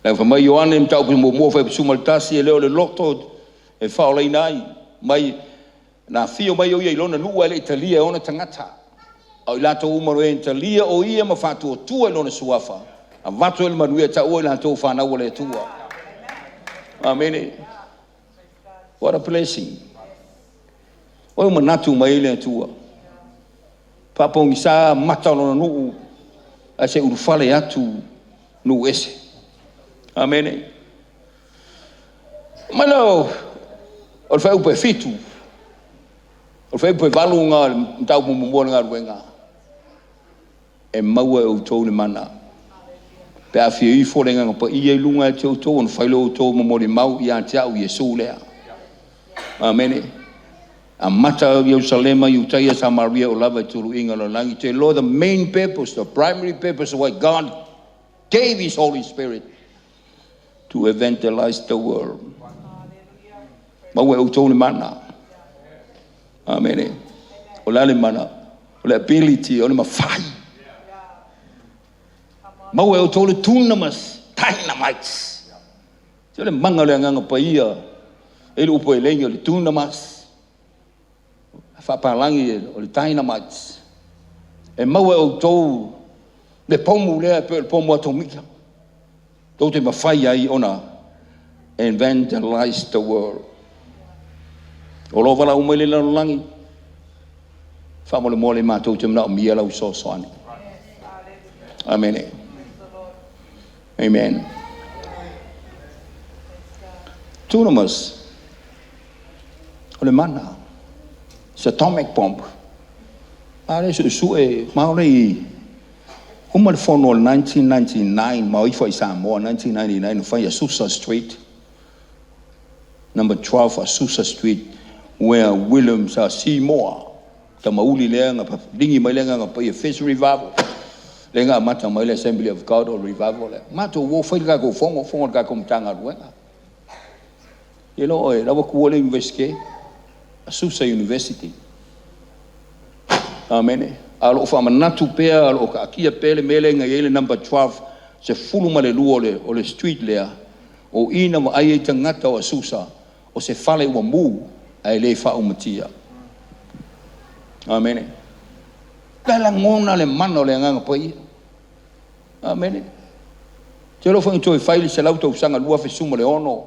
Le fai mai Ioane mataupu muamua fuaiupu 11, e le o le loto E faaolaina ai mai na afio mai o ia i lona nuu ae le i talia e ona tagata. A o i latou uma o e na talia o ia ma faatuatua i lona suafa, avatu ai le manuia e taua i latou o fanau a le Atua. Amene. What a blessing. Ua ou manatu mai ai le Atua. Faapogisa mata o lona nuu, ae se i ulufale atu nuu ese. Amene. Mai lea o le fuaiupu e 7, o le fuaiupu e 8 lena o le mataupu muamua o le galuega, e maua e outou le mana pe a afio ifo le Agaga Paia i luga ia te outou ona fai lea o outou ma molimau ia te au Iesu lea. Amene. Amata i Ierusalema, Iutaia, Samaria, oo lava i tuluiga o le lalolagi. Te iloa the main purpose, the primary purpose of why God gave His Holy Spirit to evangelize the world. Maua e outou le mana. Amene. O le a le mana? O le ability, o le mafai. Maua e outou le dunamis, dynamite. Se o le maga o le Agaga Paia, e i ai le upu a elegi o le dunamis, faapalagi o le dynamite. E maua e outou le pomu lea pei o le pomu atomika, tou te mafai ai ona evangelize the world. O lo o valaau mai le lalolagi, faamolemole matou te manaomia lau fesoasoani. Amene. Amen. Dunamis, o le mana, it's atomic bomb. A lea suesue, ma o le i uma le fono o le 1999, ma o ifo i Samoa 1999, na fai Azusa Street, number 12 Azusa Street, where Williams Seymour, tamauli lea na ligi mai le agaga paia, First Revival, lea na amata mai le Assembly of God o Revival lea. Matou o fai le tatou fono, fono a le tatou Matagaluega. E iloa oe, la ua tuua le Iunivesite, Azusa University. Amene. A o lo o faamanatu pea, o lo o taatia pea le mea lea na i ai le number 12, 12 o le street lea, o i na vaai ai tagata o Azusa, o se fale ua mu ae le faaumatia. Amene. La lagona le mana o le Agaga Paia. Amene. Te iloa foi na toe fai le 100 tausaga 2016,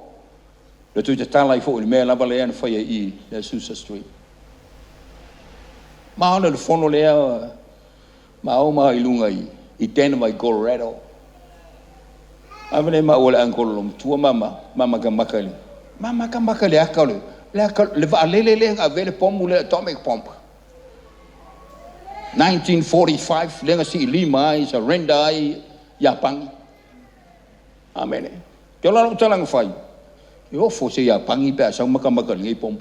le toe tatala ai foi i le mea lava lea na faia i i le Azusa Street. Ma ona le fono lea ma o ma i luga i Denver i Colorado. Ave le maua le ankolo matua mama, mama makamaka i le, mama makamaka i le aka o le aka, le vaalele lea na ave le pomu lea, atomic bomb. 1945, lea na siilima ai, surrender ai Iapani. Amene. Te ola lau tala na fai, e ofo se Iapani pe a sau makamaka i lenei pomu,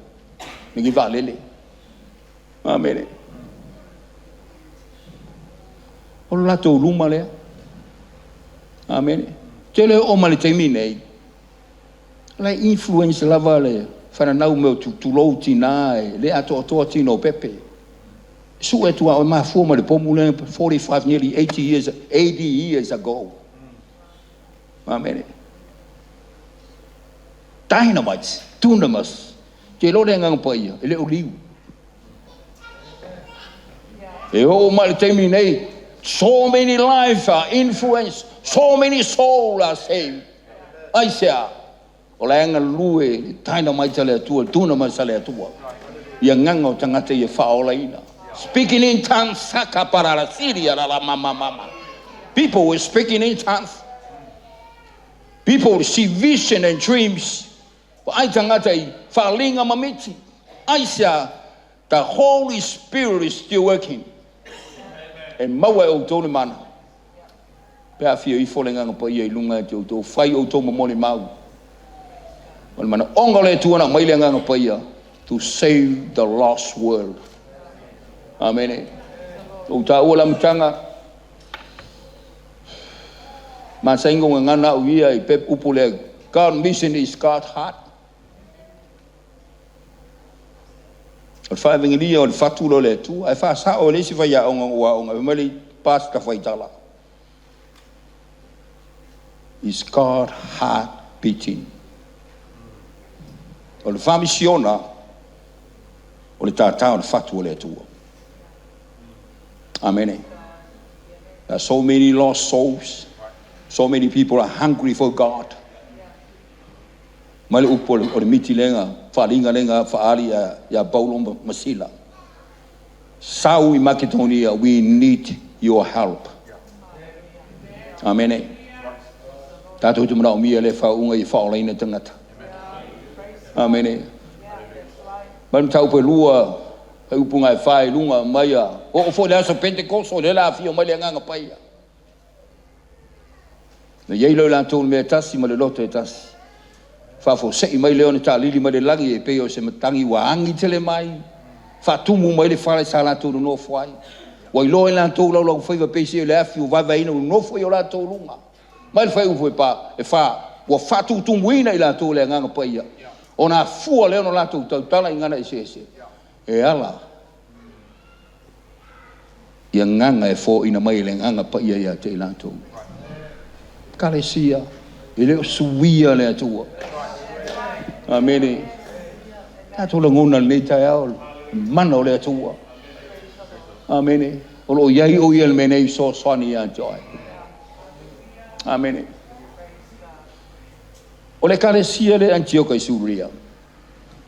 lenei vaalele. Amene. O le latou luma lea. Amene. Te le oo mai le taimi nei, la e influence lava le fananau mea o tulou tina e le atoatoa tino o pepe. Sue atu a o mafua mai le pomu lea 45 nearly 80 years, 80 years ago. Amene. Dynamite, dunamis. Te iloa le Agaga Paia, e le o liu. E oo mai le taimi nei, so many lives are influenced, so many souls are saved. Aisea, o la e galue le dynamite a le Atua, le dunamis a le Atua. I agaga o tagata ia faaolaina. Speaking in tongues, saka parara siria la la mama mama. People were speaking in tongues. People receive vision and dreams. Vaai tagata i faaliga ma miti. Aisea, the Holy Spirit is still working. E maua e outou le mana. Pe a afio ifo le Agaga Paia i luga ia te outou, fai outou ma molimau. O le manaoga o le Atua na aumai le Agaga Paia to save the lost world. Amene. Ua ou taua le amataga, masani ona gagana au ia i pep upu lea, God mission is God's heart. O le faaevagelia o le fatu lea o le Atua, ae faasao e le isi faiaoga na ou aoga ai, fai mai le pastor faitala, is God heart beating. O le faamisiona, o le tātā o le fatu o le Atua. Amene. There are so many lost souls. So many people are hungry for God. Mai le upu o le miti lega, faaaliga lega faaali ia Paulo ma Sila. Sau i Maketonia, we need your help. Amene. Tatou te manaomia le faauuga ia faaolaina tagata. Amene. Mai le mataupu e lua, faaiupu e fa i luga mai a. Oo foi le aso Pentekoso, o lea la afio mai le agaga paia. Na iai leo latou mea tasi ma le loto e tasi. Faafosei mai leo na taalili mai le lagi e pei o se matagi ua agi tele mai. Faatumu mai le fale sa latou nonofo ai. Ua iloa e latou laulau faiva pei se o le afi o vaevaeina ua nofo i o latou luga. Mai le faaiupu e pa, e fa, ua faatutumuina i latou le agaga paia. Ona afua lea ona latou tautala i gagana eseese. E ala i agaga e foaina mai e le agaga paia ia te i latou. Ekalesia, e le o suia le Atua. Amene. Tatou lagona lenei taeao le mana o le Atua. Amene. O lo o iai o ia le mea nei fesoasoani ia te oe. Amene. O le ekalesia le Antioka i Suria.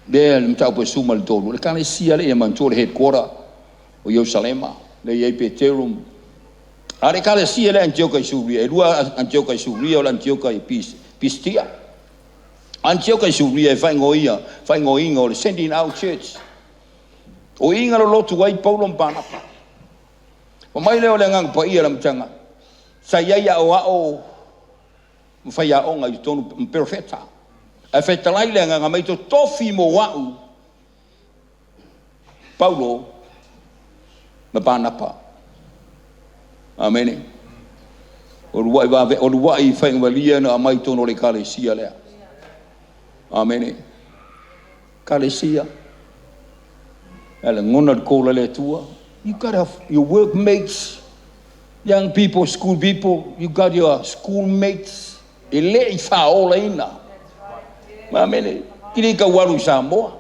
Lea le mataupu e suma le tolu. O le ekalesia le ia manatua le headquarter o Ierusalema. Le i ai Peteru. A le ekalesia le Antioka i Suria. E lua Antioka i Suria o le Antioka i Pistia. Antioka i Suria e faaigoaina o le Sending Out Church. O iga lolotu ai Paulo ma Panapa. O mai lea o le agaga paia le amataga. Sa i ai aoao ma faiaoga i totonu ma perofeta. Ae fetalai le agaga mai totofi mo au Paulo ma Panapa. Amene. O luai vave, o luai faigamalia na aumai totonu o le ekalesia lea. Amene. Ekalesia. E lagona le call a le Atua. You got have your workmates, young people, school people, you got your schoolmates. E le i faaolaina. Amene. Ki le kau alu i Samoa.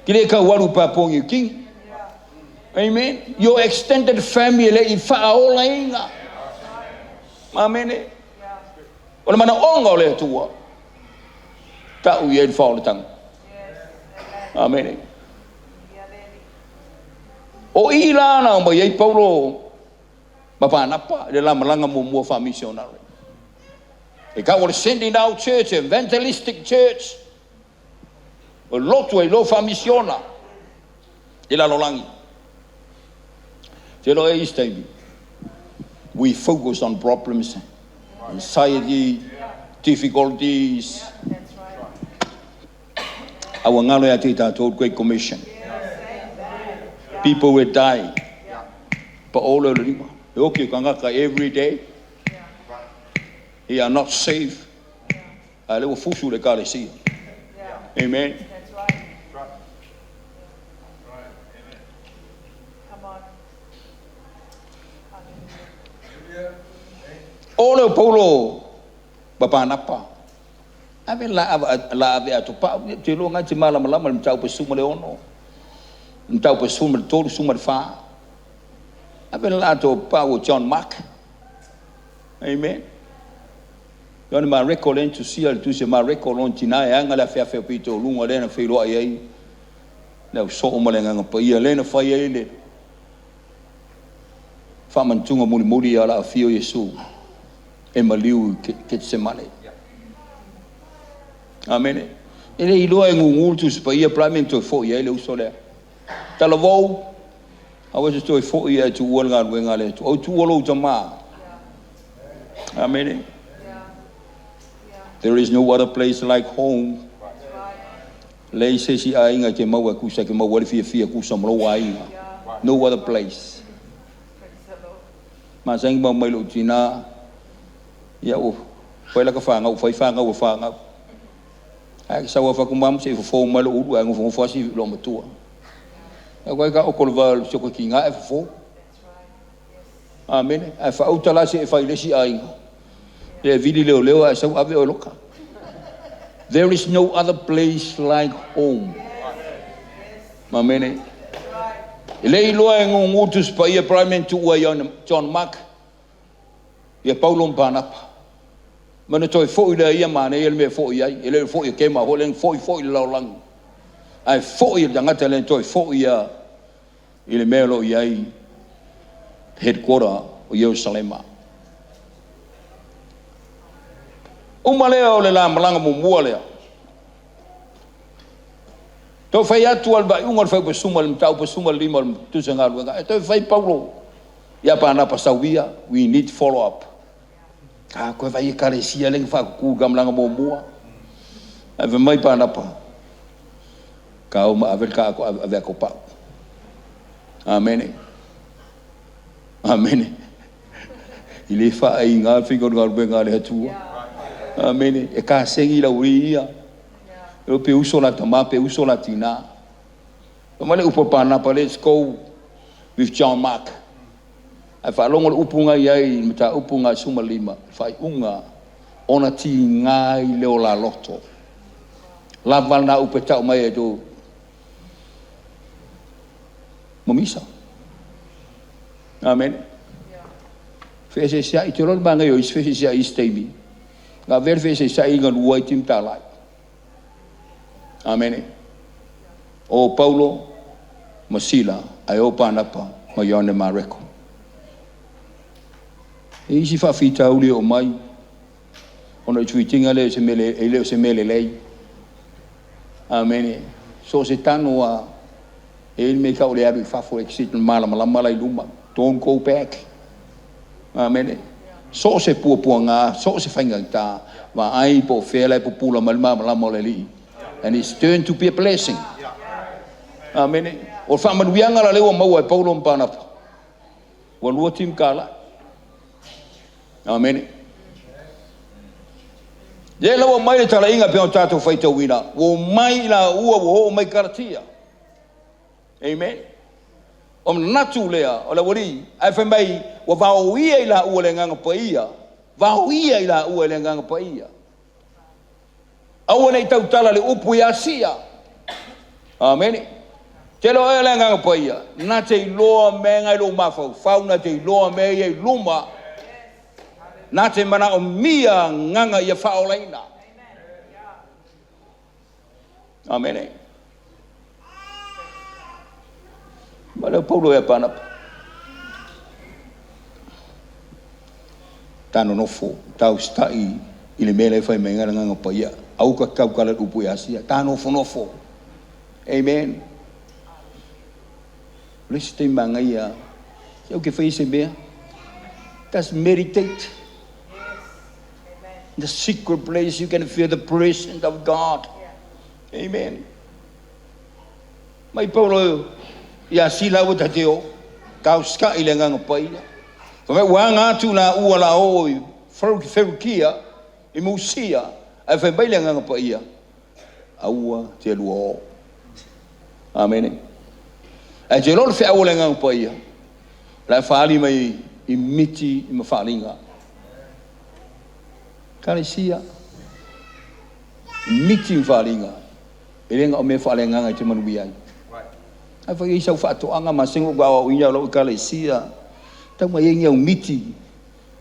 Ki le kau alu i Papua New Guinea. Amen. Your extended family e le i faaolaina. Amene. O le manaoga o le Atua. Tau i ai le faaolataga. Amene. O i la na mai ai Paulo ma Panapa le la malaga muamua faamisionare. E tau o le sending out church, evangelistic church. O lotu ai lo faamisiona i lalolagi. Te lo e isi taimi. We focus on problems, anxiety, difficulties. A ua galo ia te i tatou Great Commission. People will die. Pa o le o le lima. E oki o tagata every day. They are not safe. A le ua fusu le ekalesia. Amen. That's right. Come on. Hallelujah. O le o Paulo ma Panapa. Ave la ava la ave atu pa te lo ngai te malamalama le mataupu e suma le ono. Le mataupu e suma le tolu, suma le fa. Ave la atu pa o John Mark. Amen. Ioane Mareko le tusia le tusi Mareko lona tina e aga le afeafe o pito o luga lea na feiloai ai le ausoo ma le agaga paia lea na fai ai le faamanatuga mulimuli ia la afio Iesu e maliu i Ketsemane. Amene. E le iloa e gugu le tusi paia pe la mea na toe foi ai le uso lea. Talavou, aua e te toe foi ae tuua le galuega a le Atua. Au tuua lou tamā. Amene. There is no other place like home. Leai se isi aiga e te maua e kusa e te maua ai le fiafia kusa ma lou aiga. No other place. Masani mau mai lou tina, ia ua fai laka fanau, fai fanau a fanau. Ae sau a fatu mamu se i fofo mai lou ulu ae nofonofo asi loo matua. Au kai ka oko le va o si o tina e fofo. Amene. Ae faauta la se e fai le isi aiga. Le vili leoleo ae sau ave oe loka. There is no other place like home. Amene. E le iloa e gugu Tusi Paia Prime Man tuua ia John Mark, ia Paulo ma Panapa. Ma na toe foi lea ia manaia le mea e foi ai. E le o foi e kema foi lea, foi foi i le lalolagi. Ae foi le tagata lea toe foi ia i le mea o lo o i ai headquarter o Ierusalema. Uma lea o le la malaga muamua lea. Toe fai atu al faaiuga o le fuaiupu 15, le mataupu 15 o le Tusi Galuega. E toe fai Paulo ia Panapa sauia, we need to follow up. A koe vai ekalesia le whaakuku ka malaga muamua. Ae fai mai Panapa, ka o ma ave ka ako ave ako pau. Amene. Amene. I le faaiga faiga o le galuega a le Atua. Amene. E kasegi lau ia. E pe uso la tama, pe uso la tina. Fai mai le upu a Panapa, let's go with John Mark. Ae faalogo le upu na i ai i le mataupu na 15, faaiuga ona tiga i le ola loto. Lava lena upu e tau mai e tu mamisa. Amen. Feeseeseai te loa le magaia o isi feeseeseai i isi taimi. Na avea le feeseeseai i galua ai timutalai. Amene. O Paulo ma Sila ae o Panapa ma Ioane Mareko. E isi faafitauli o mai ona o tuitiga lea se mele e le o se mele lelei. Amene. So se tano a e le mea tau le alu i fafo exit malamalama la i luma. Don't go back. Amene. So se puapuaga, so se faigata, vaai po o fea la e pupula mai le malamalama o le Alii. And it's turned to be a blessing. Amene. O le faamanuiaga la lea ua maua e Paulo ma Panapa. Ua lua timukala. Amene. Lea la ua mai le talaiga pe o tatou faitauina. Ua mai la ua ua oo mai Kalatia. Amen. O manatu lea o le aualii, ae fai mai ua vaoia i laua le Agaga Paia, vaoia i laua i le Agaga Paia. Aua ne i tautala le upu i Asia. Amene. Te loa e le Agaga Paia, na te iloa mea ngai lou mafaufau, na te iloa mea ia i luma, na te manaomia agaga ia faaolaina. Amene. Ma leo Paulo ia Panapa. Ta nonofo, ta usitai i le mea lea e fai mai ai le Agaga Paia. Aua ka tautala le upu i Asia. Ta nofonofo. Amen. O le isi taimi manaia, se au ke fai se mea. Just meditate. In the secret place you can feel the presence of God. Amen. Mai Paulo ia Sila aua ta te o, ta usitai i le Agaga Paia. Fai mai ua aga atu la ua la o i Ferukia, i Musia, ae fai mai le Agaga Paia, aua te lua o. Amene. Ae te iloa le feau o le Agaga Paia, o le a faaali mai i miti ma faaaliga. Ekalesia, miti ma faaaliga, e le na o mea faaleagaga e te manuia ai. Ae fai ai sau faatoaga ma sega ou aoaoina o lau ekalesia, tau mai ai ni au miti.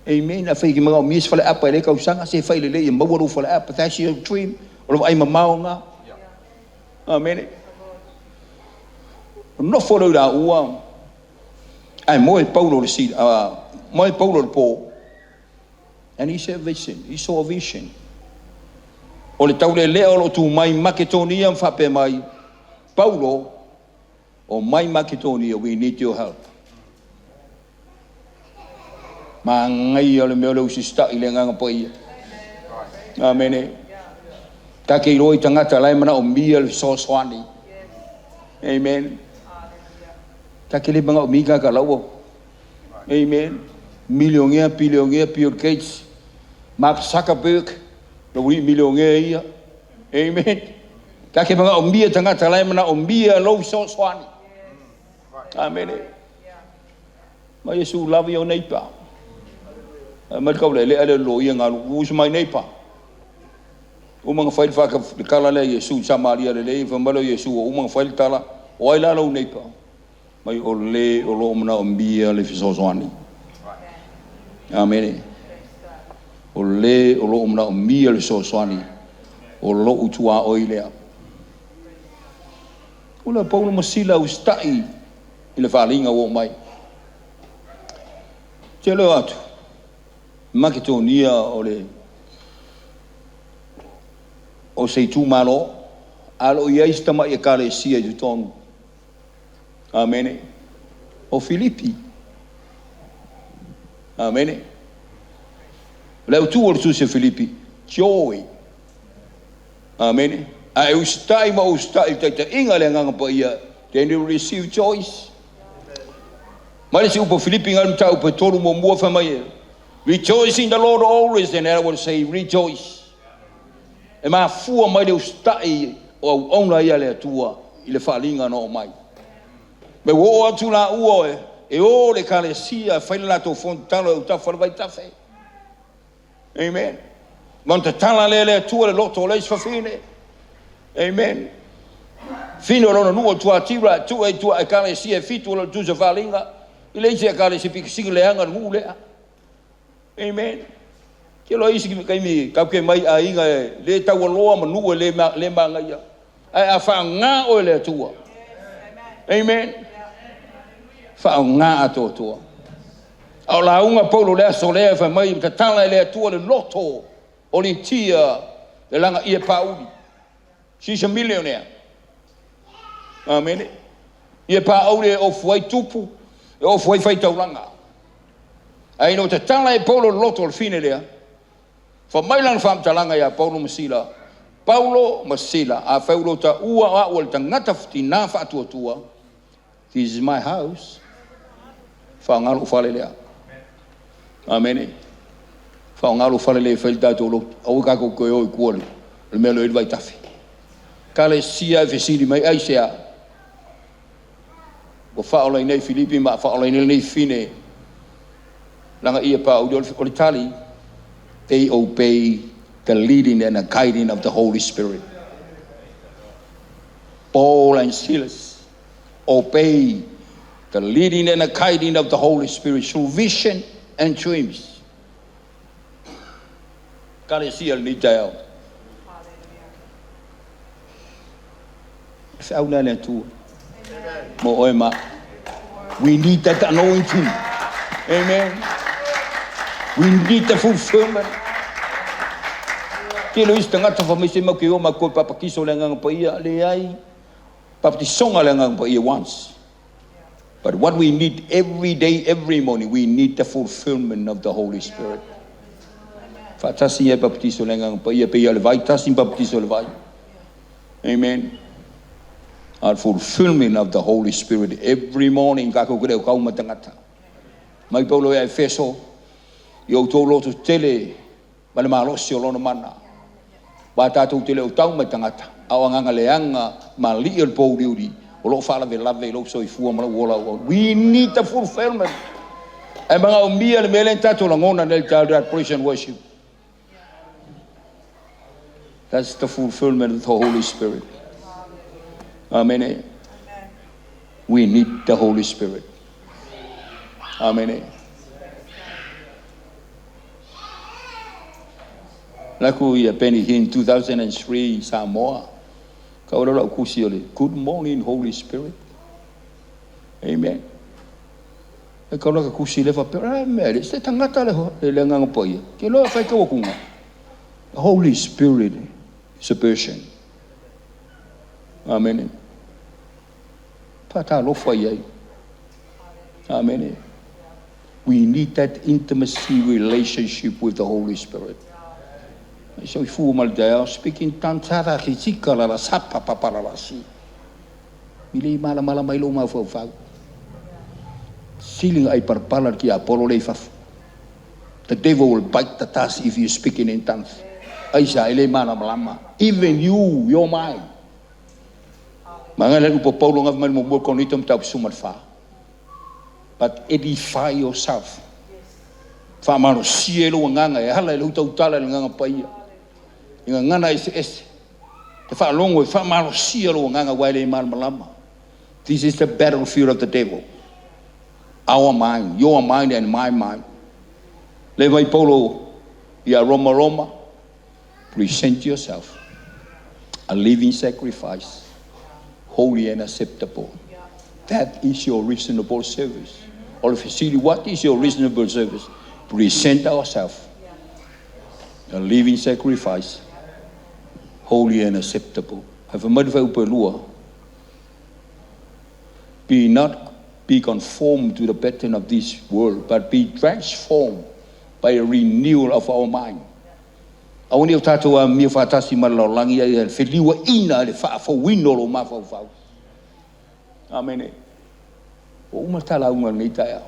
Amen. A fai e manaomia se faleapa i lea tausaga, se fai lelei e maua lou faleapa. That's your dream. O le vaai mamao lena. Amene. Nofo leo i laua, ae moe Paulo le sila, moe Paulo le po. And he saw a vision. He saw a vision. O le taulelea o lo o tu mai Maketonia ma faapea mai, Paulo, o mai Maketonia, we need your help. Magaia o le mea o le usita'i i le Agaga Paia. Amene. Ta te iloa i tagata la e manaomia le fesoasoani. Amen. Ta te le manaomia tagata laua. Amen. Milionea, bilionea, Bill Gates, Mark Zuckerberg, le aualii milionea ia. Amen. Ta te manaomia tagata la e manaomia lou fesoasoani. Amene. Ma Iesu love your neighbor. Mai le taulelea le loia galu, who's my neighbor? Uma ona fai le faaka le tala lea a Iesu i Samaria lelei, fai mai lea o Iesu ua uma ona fai le tala, o ai la lou neighbour? Mai o le o lo o manaomia le fesoasoani. Amene. O le o lo o manaomia le fesoasoani, o lou tuaoi lea. O le Paulo ma Sila usitai i le faaaliga ua oo mai. Tele o atu, Maketonia o le o se itumalo, a o lo o i ai si tamai ekalesia i totonu. Amene. O Filipi. Amene. O le autu o le tusi a Filipi, joy. Amene. A e usitai ma usitai i le taitaiga a le Agaga Paia, then you receive joy. Mai le isi upu a Filipi ngai le mataupu e tolu muamua fai mai e, Rejoice in the Lord always, and I will say rejoice. E mafua mai le usitai o auauna ia a le Atua i le faaaliga na oo mai. Me ua oo atu laua e o le ekalesia e fai le latou fono tatalo e autafa le vaitafe. Amen. Ma ona tatala lea e le Atua le loto o le isi fafine. Amen. Fine o lona nuu o Tuatira, tuu e tua ekalesia e fitu o le tusa faaaliga. I le isi ekalesia pikisiki leaga le nuu lea. Amen. Ke loa isi kaimi kauke mai aiga e le taualoa ma nuu e le, le magaia. Ae a faaaoga oe le Atua. Amen. Faaaoga atoatoa. A o lauga Paulo le aso lea fai mai tatala e le Atua le loto o Litia le lagaia pauli. She's a millionaire. Amene. Ia pauli e ofu ai tupu, e ofu ai faitaulaga. Ae ina ua tatala e Paulo le loto o le fine lea, fa mai lana faamatalaga ia Paulo ma Sila, Paulo ma Sila, afai ua taua o au o le tagata tina faatuatua, this is my house. Faaaoga lou fale lea. Amene. Faaaoga lou fale lea e fai le tatou lotu. Aua tatou toe o i tua le mea lea i le vaitafe. Kalesia e fesili mai ai sea. Ua faaolaina nei Filipi ma faaolaina nei fine. Laga ia pa o le tali. They obey the leading and the guiding of the Holy Spirit. Paul and Silas obey the leading and the guiding of the Holy Spirit through vision and dreams. Kalesia le taeao. Feau lea le Atua. Mo oe ma. We need that anointing. Amen. We need the fulfillment. Ke lo isi tagata fa mai se mau ke o ma koe papatiso le Agaga Paia leai. Baptisoga le Agaga Paia once. But what we need every day, every morning, we need the fulfillment of the Holy Spirit. Faatasi e baptiso le Agaga Paia pe ia le vai tasi baptiso le vai. Amen. Our fulfillment of the Holy Spirit every morning ka ko kure o kau matangata. Mai Paulo ia Efeso i o tō loto tele ma le malosi o lona mana. Wa tātou tele o tau mai tangata. A o anganga leanga ma li o le pōuriuri o loo faalavelave i lou soifua ma lou ola. We need the fulfillment. E manaomia le mea lea na tatou lagona nei le that praise and worship. That's the fulfillment of the Holy Spirit. Amen. We need the Holy Spirit. Amen. Laku ia Benny Hinn 2003 Samoa. Ka ora lau kusi o le Good morning Holy Spirit. Amen. E ka ora ka kusi le whapea, mea le, se tangata le le Agaga Paia. Ke loa whai ka wakunga. The Holy Spirit is a person. Amen. Whātālofa iai. Amen. We need that intimacy relationship with the Holy Spirit. So ifu ma le taeao, speaking tantara ki tika la la sapa papa la la si. Mi le mala mala mai lo mau fau fau. Silinga ai parapala ki Apollo le fafu. The devil will bite the dust if you speaking in tongues. Aisa ele mana malama. Even you, your mind. Manga le upo Paulo ngaf mai mo mo konito mtau suma fa. But edify yourself. Whaamalosia e lou agaga e ala i le utautala i le Agaga Paia. I gagana eseese, e te faalogo e faamalosia lou agaga aua e le malamalama. This is the battlefield of the devil. Our mind, your mind and my mind. Le vai Paulo ia Roma Roma, present yourself a living sacrifice, holy and acceptable. That is your reasonable service. O le fesili, what is your reasonable service? Present ourselves a living sacrifice, holy and acceptable. Ae fai mai le fuaiupu e lua, Be not be conformed to the pattern of this world, but be transformed by a renewal of our mind. Aua ne i o tatou amio faatasi ma le lalolagi, a ia feliuaina i le faafouina o lou mafaufau. Amene. Ua uma le ta lauga i lenei taeao.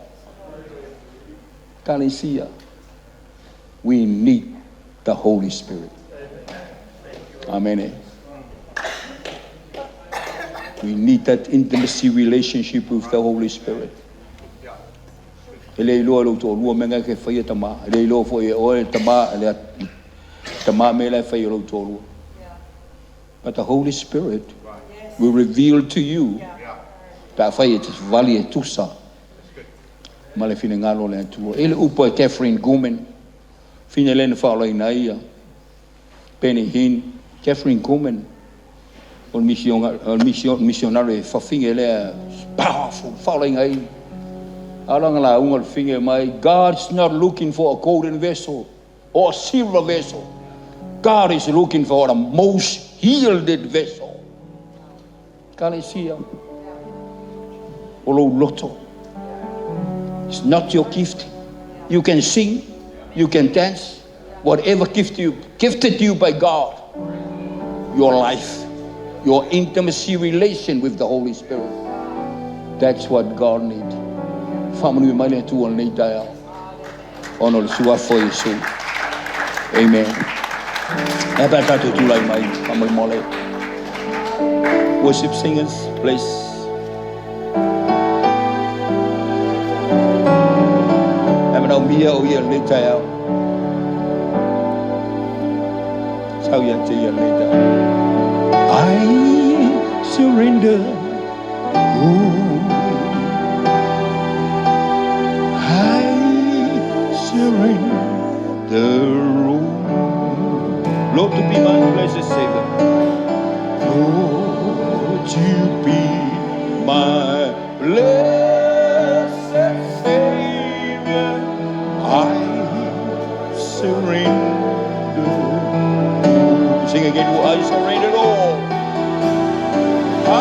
Ekalesia, we need the Holy Spirit. Amene. We need that intimacy relationship with the Holy Spirit. E le iloa e lou toalua mea na e te faia tama. E le iloa foi e oe tama, le tama mea la e fai e lou toalua. But the Holy Spirit will reveal to you pe afai e te vali e tusa ma le finagalo o le Atua. E i ai le upu a Kathryn Kuhlman, fine lea na faaolaina ai ia Benny Hinn. Kathryn Kuhlman o le misionare fafine lea powerful, faaolaina ai a o lana lauga o le fine mai, God's not looking for a golden vessel or a silver vessel. God is looking for the most yielded vessel. Ekalesia, o lou loto. It's not your gift. You can sing, you can dance, whatever gift you gifted you by God. Your life, your intimacy relation with the Holy Spirit. That's what God needs. Faamanuia mai le Atua i lenei taeao ona o le Suafa o Iesu. Amen. E a pe a tatou tulai mai faamolemole. Worship singers, please. E manaomia o ia i lenei taeao. Sau ia te ia i lenei taeao. I surrender. Ooh. I surrender all. Lord, to be my blessed Savior. Lord, to be my blessed Savior. I surrender. Sing again, I surrender all. I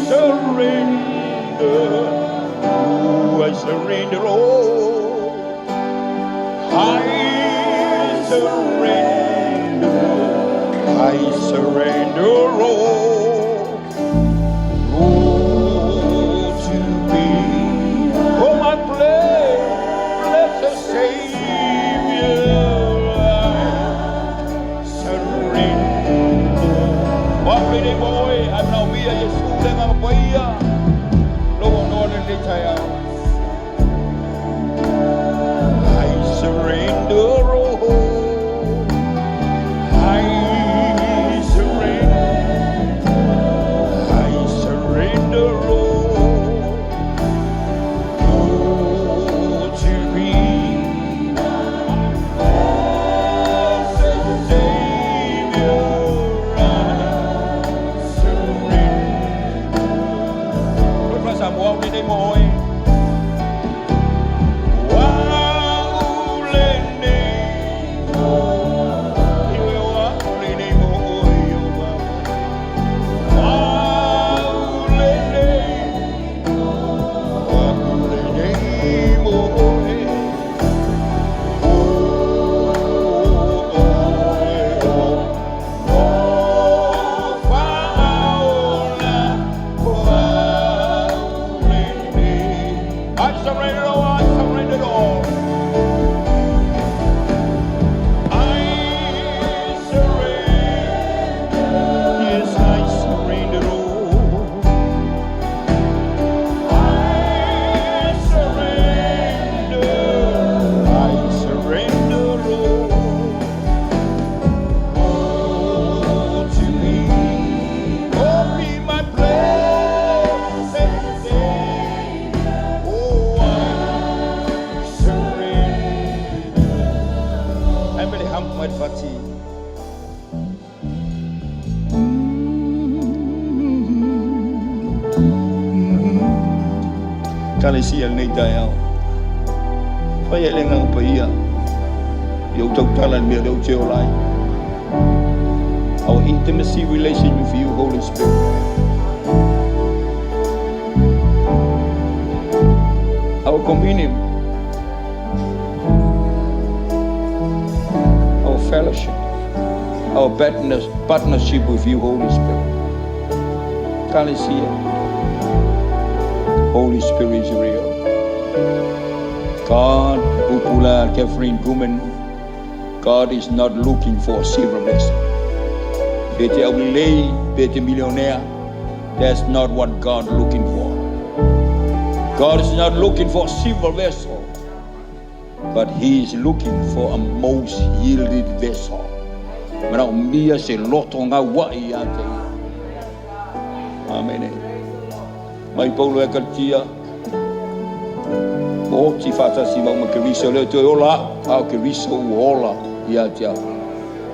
surrender. Oh, I surrender all. I surrender. I surrender all. Lord, to be. Oh, my blessed Savior. I surrender. Wa lenei mo oe, ae manaomia Iesu le Agaga Paia. Lou avanoa lenei taeao. I surrender all. I surrender. I surrender all. Lord, to be blessed Savior. I surrender. Lord, faasamoa lenei mo oe. Ua au lenei mo Iwe o au lenei mo oe o mama. Au lenei, au lenei mo oe. O oe o no faaola o au lenei. Ekalesia i lenei taeao. Fai ai le Agaga Paia i ou tautala i le mea lea ou te ola ai. Our intimacy relation with you, Holy Spirit. Our communion. Our fellowship. Our partnership with you, Holy Spirit. Ekalesia. Holy Spirit is real. God, upu la Kathryn Kuhlman, God is not looking for a silver vessel. Pe te aulelei, pe te millionaire. That's not what God looking for. God is not looking for a silver vessel, but He is looking for a most yielded vessel. Manaomia se loto gauaʻi ia te Ia. Amene. Mai Paulo e Kalatia, oti faatasi mau ma Keriso, le toe ola a'u, a o Keriso ua ola ia te a'u.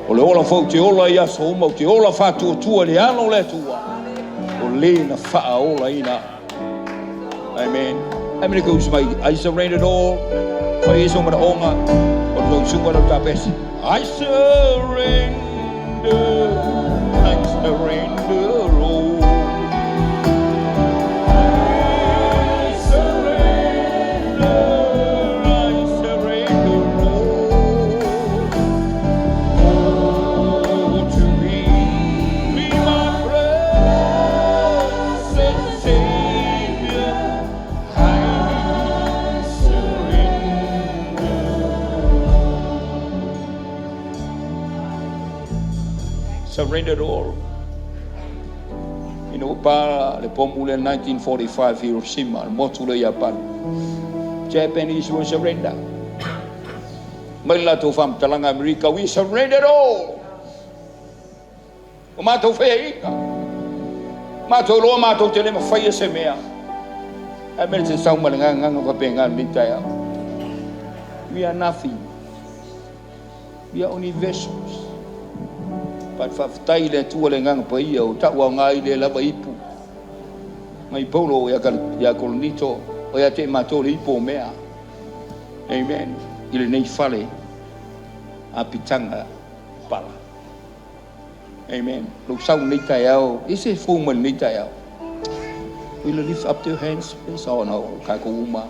O le ola foi ou te ola i aso uma, ou te ola faatuatua i le Alo o le Atua, o lē na faaolaina a'u. Amen. Amen. Ke usu mai, I surrender all. Fai ai sou manaoga, o le tausuga lau tapesi. I surrender, I surrender all. I surrender, I surrender all. Oh, to thee, be my blessed Savior. I surrender. Surrender it all. Ina ua pa le pomu lea 1945 Hiroshima, le motu lea Iapani. Japanese will surrender. Mai le latou faamatalaga Amerika, we surrender it all. O matou faiaina. Matou iloa matou te le mafaia se mea. Ae mea te sau ma le gagaga faapena lenei taeao. We are nothing. We are only vessels. But faafetai i le Atua le Agaga Paia o ta'u aoga i le lava ipu. Mai Paulo ia Korinito, o ia te matou le ipu o mea. Amen. I lenei fale apitaga pala. Amen. Lou sau lenei taeao, e se fou mai lenei taeao. Will you lift up your hands, please? Oh, no, kākou uma.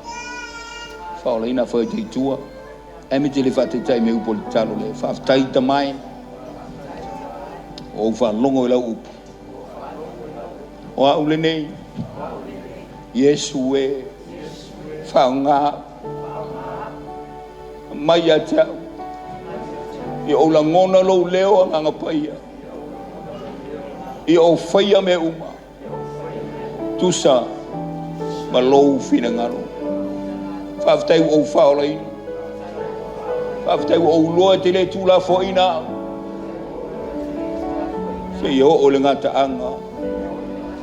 Faaolaina foi te itua. E me te le faataitai me upu o le tatalo le. Faafetai tamai. O ou faalogo i lau upu. O a'u lenei. Iesu e. Faaaoga. Mai ia te a'u. Ia ou lagona lou leo Agaga Paia. Ia ou faia mea uma. Tusa ma lou finagalo. Faafetai ua ou faaolaina. Faafetai ua ou iloa e te le tuulafoaiina a'u. Seia oo i le gataaga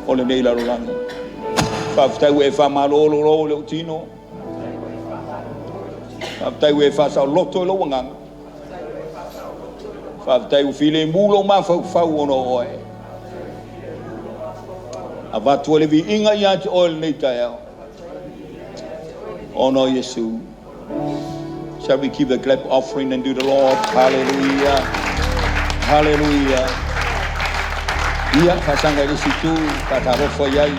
o lenei lalolagi. Faafetai ua e faamalolo i lou tino. Faafetai ua e faasaoloto i lou agaga. Faafetai ua filemu lou mafaufau ona o oe. Avatu ai le viiga ia te oe lenei taeao. Ona o Iesu. Shall we give a clap offering and do the Lord? Hallelujah. Hallelujah. Ia, faasaga i le isi itu, faatalofa i ai,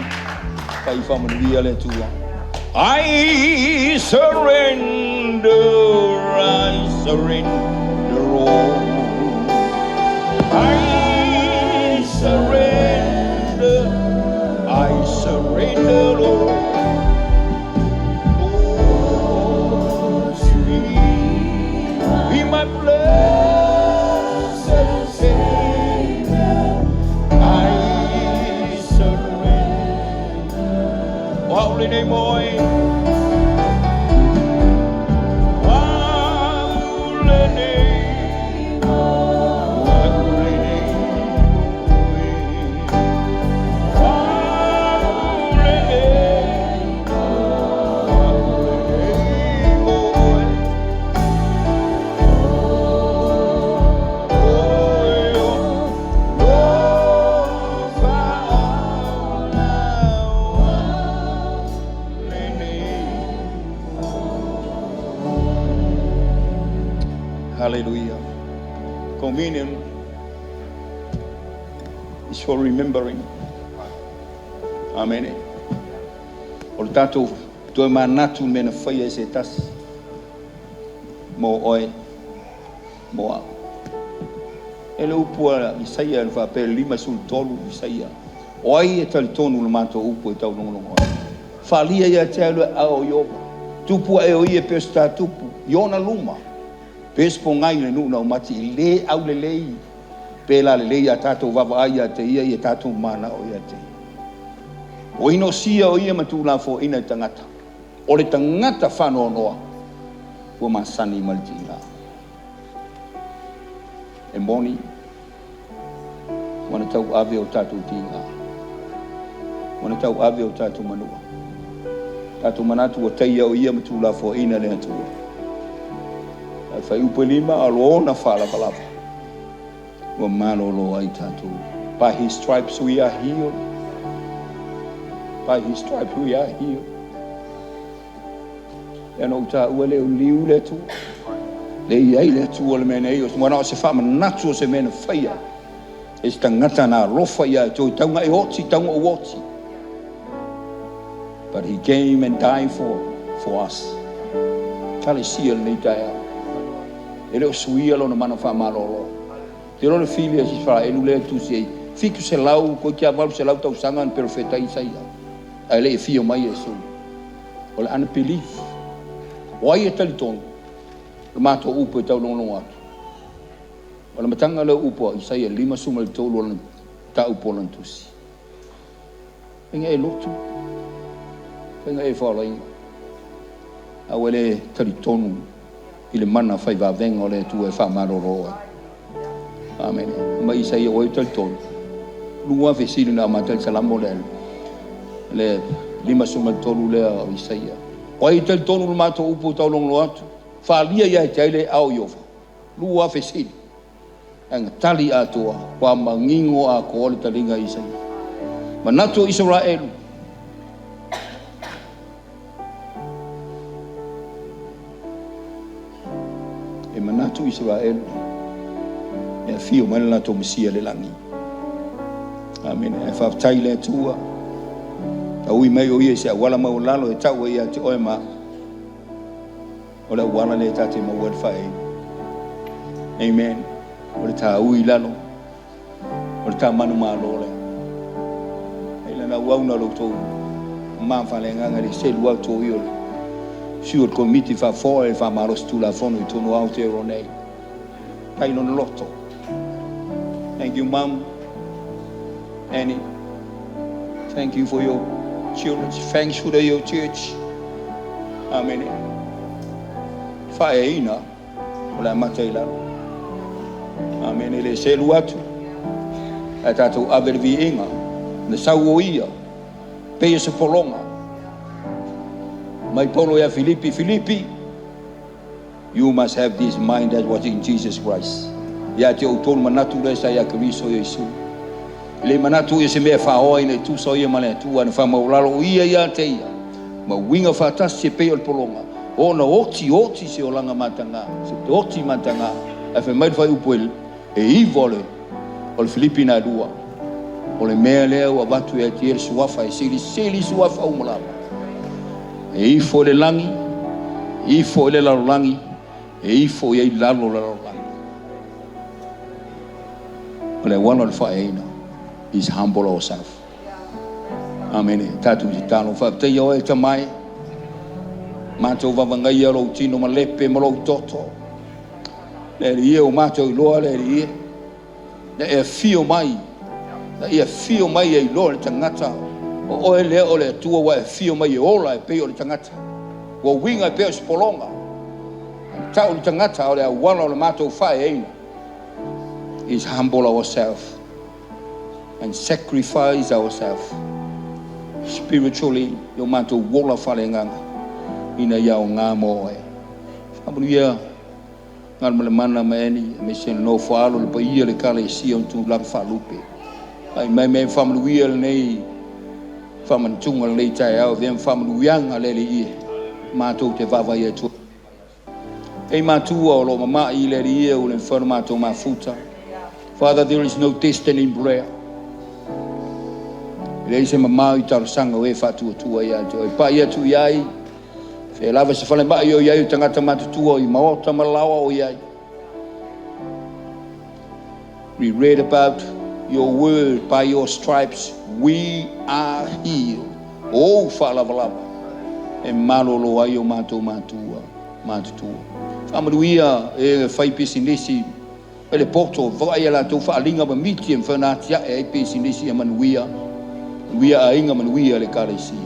fai faamanuia le Atua. I surrender, I surrender all. I surrender, I surrender all. Oh, sweet, be my blessed Savior. I surrender. O a'u lenei moe. O a'u lenei. O a'u lenei moe. O a'u lenei. O a'u lenei moe. Oe o lo faaolaua lenei. Hallelujah. Communion is for remembering. Amene. O le tatou toe manatu mea na faia e se tasi mo oe mo au. E le upu a Isaia na faapea 53 Isaia. O ai e talitonu le matou upu e taulogologo ai. Faaalia ia te au le aao o Ieova. Tupu ae o ia e pei o se tatupu i ona luma. Pe se pogai i le nuu na umati i le aulelei. Pe la lelei a tatou vaavaai ia te ia, ia tatou manao ia te ia. O inosia o ia ma tuulafoaiina e tagata. O le tagata faanoanoa ua masani ma le tiga. E moni, ua na tauave o tatou tiga. Ua na tauave o tatou manua. Tatou manatu ua taia o ia ma tuulafoaiina le Atua. Ae fuaiupu e 5, a o lona faalavalava ua malolo ai tatou. By his stripes we are healed. By his stripes we are healed. E na ou taua le liu le Atua. Le iai le Atua le mea nei, o se o se faamanatu o se mea na faia. E se tagata na alofa ia te oe, tauga e oti, tauga o oti. But he came and died for us. Kalesia lenei taeao. E le o suia lona mana faamalolo. Te loa le fili a Isaraelu lea e tusi ai. 700, koe kia 800 tausaga na perofeta Isaia. Ae le e fia mai Iesu. O le unbelief. O ai e talitonu. Le matou upu e taulogologo atu. O le matanga lea upu a Isaia 53 o lana taupu o lana tusi. Faiga e lotu. Faiga e faolaina. A ua le talitonu i le mana fai vavenga o le Atua e faamalolo ai. Amene. Ma Isaia o ai talitonu. Lua fesili na amata i le Salamo lea. Le 53 lea o Isaia. O ai talitonu le matou upu taulogologo atu. Faaalia ia te ai le ao Ieova. Lua fesili. Ae tali atoa, ua manino atoa le taliga Isaia. Manatu o Isaraelu. E manatu Isaraelu. E afio mai le latou Mesia le lagi. Amene. Ae faafetai le Atua. Taui mai o ia i se auala maualalo e tau ai ia te oe ma o le auala le tate maua le faeina. Amen. O le tāui lalo. O le tāmanu malo lea. Hei lana uauna lo tou mawhalengaga le selu au tō i o le siu o le komiti whaafoa e whaamalosi tulafono i tonu Aotearoa nei. Tai lona loto. Thank you, Mum. Annie. Thank you for your children. Thanks for your church. Amen. Whaeina o le amata i lalo. Amen. E le selu atu. Ae tatou ave le viiga. Le sau o ia. Pei e se pologa. Mai Paulo ia Filipi. Filipi. You must have this mind that was in Jesus Christ. Ia te outou manatu le sa ia Keriso Iesu. Le manatu ia se mea whaoa ina i tusa o ia ma le Atua na whamaulalo o ia ia te ia. Ma winga whaatasi se pei o le pologa. O na oti oti se olanga matanga. Se te oti matanga. E whai mai whai upu e iwa o le Filipi na lua. O le mea lea ua avatu e ati e le suafa e sili sili suafa umalava. E ifo i le lagi, e ifo i le lalolagi, e ifo i ai lalo le lalolagi. O le auala o le faaeaina is humble ourselves. Amene. Tatou tatalo faafetaia oe e Tama e. Matou vavagai lou tino ma lepe ma lou toto. Le Alii e o matou iloa le Alii e. Na e afio mai. Na e afio mai e iloa le tagata. O oe lea o le Atua ua e afio mai e ola e pei o le tagata. Ua uiga e pei o se pologa. Tau le tagata o le auala o le matou faaeaina. Is humble ourselves and sacrifice ourselves spiritually yo matou ola faaleagaga ina ia aoga mo oe. Faamanuia Galumalemana ma Eni aemaise le nofo a alo le paia le Ekalesia o tulaga faalupe. Ai mai mai faamanuia lenei faamanatuga lenei taeao avea ma faamanuiaga le Alii e matou te vaavaai atu. E matua o lo o mama'i i le Alii e ua le mafai ona matou mafuta. Father, there is no distance in prayer. E leai se mamao i talosaga o e faatuatua ia te oe. Pai atu i ai, fea lava se falemai o i ai o tagata matutua i maota ma laoa o i ai. We read about your word, by your stripes we are healed. O ou faalavalava e malolo ai o matou matua matutua. Faamanuia e fai pisinisi e le poto, vaai a latou faaaliga ma miti e mafai ona atiae ai pisinisi ia manuia, manuia aiga, manuia le Ekalesia.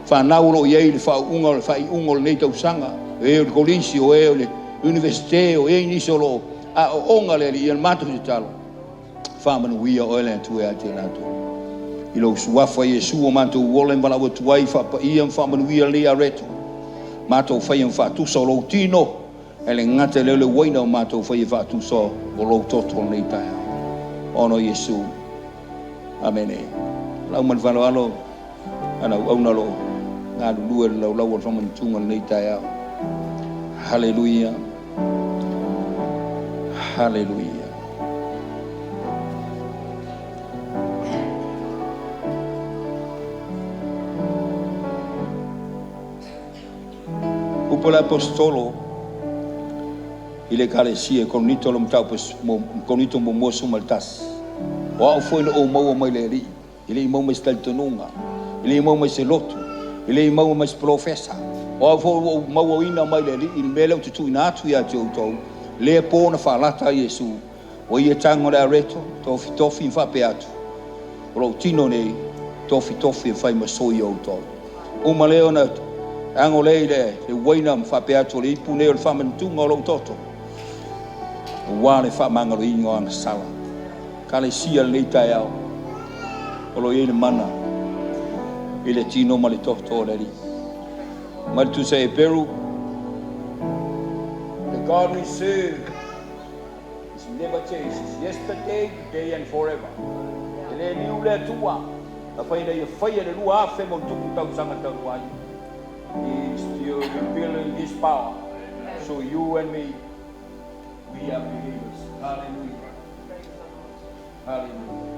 Fanau o lo o i ai le faauuga o le faaiuga o lenei tausaga, o e o le kolisi, o e o le Iunivesite, o i ai nisi o lo o aooga le Alii, ia le matou tatalo, faamanuia oe le Atua ia te i latou. I lou Suafa Iesu o matou ola e valaau atu ai, faapaia ma faamanuia lenei areto, matou faia ma faatusa o lou tino, e le gata i lea o le uaina o matou faia faatusa o lou toto o lenei taeao. Ona o Iesu. Amene. Lau ma le faaaloalo, ana auauna o lo o galulue i le laulau o le faamanatuga o lenei taeao. Haleluia. Haleluia. Upu a le Aposetolo i le Ekalesia i Korinito, le mataupu Korinito muamua 11. O au foi na ou maua mai le Alii, e le i maua mai se talitonuga, e le i maua mai se lotu, e le i maua mai se polofesa. O au foi ua ou mauaina mai le Alii le mea lea ou te tuuina atu ia te outou, lea po na faalata ai Iesu, ua ia tago le areto, tofitofi ma faapea atu, o lou tino nei, tofitofi e fai ma sui o outou. Uma lea ona ago lea i le uaina ma faapea atu, o le ipu nei o le faamanatuga o lou toto, aua le faamagaloina o agasala. Ekalesia lenei taeao, o lo o i ai le mana i le tino ma le toto o le Alii. Mai le Tusi a Heperu, The God we serve is never changes, yesterday, today and forever. E le liu le Atua, afai ina ia faia le 2000+ tausaga talu ai. He is still revealing His power. So you and me, we are believers. Hallelujah. Hallelujah.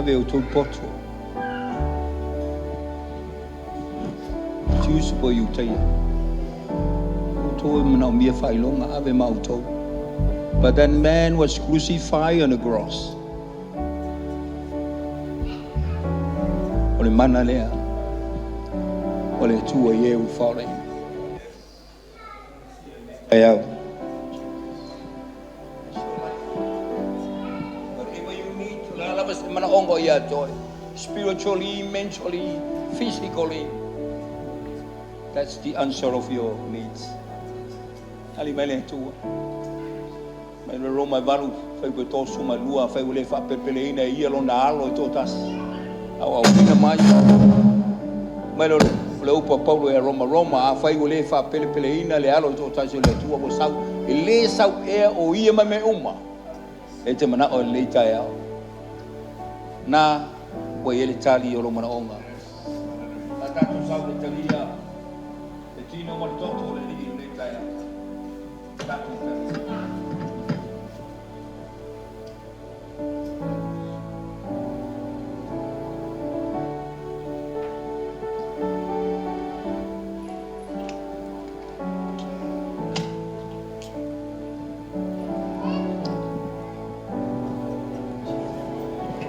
Ave e outou le poto. Tiusu po o Iutaia. Outou e manaomia faailoga, ave ma outou. But that man was crucified on the cross. O le mana lea o le Atua i e ua faaolaina. Taeao. Whatever you need, o le a lava se manaoga o ia te oe, spiritually, mentally, physically, that's the answer of your needs. Ali mai le Atua. Mai le Roma e 8, fuaiupu e 32, afai ua le faapelepeleina e ia lona alo e toatasi, a ua auina mai. Mai le o le upu a Paulo ia Roma, Roma, afai ua le faapelepeleina le alo e toatasi o le Atua ua sau, e le sau ea o ia ma mea uma. E te manao i lenei taeao. Na ua i ai le tali o lou manaoga. Sa tatou sau e talia le tino ma le toto o le Alii i lenei taeao. Tatou talia.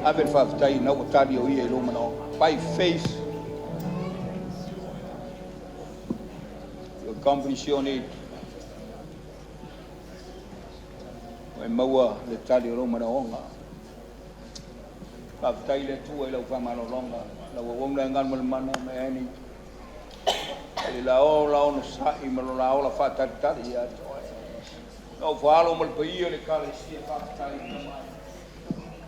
Ave le faafetai na ua tali o ia i lou manaoga. By faith, you accomplish your need. Ua e maua le tali o lou manaoga. Faafetai i le Atua i lau faamalologa, lau auauna e galumalemana ma e ani i le laola onosai ma lo laola faatalitali ia te oe. Lau faalo ma le paia o le Ekalesia, faafetai i mai.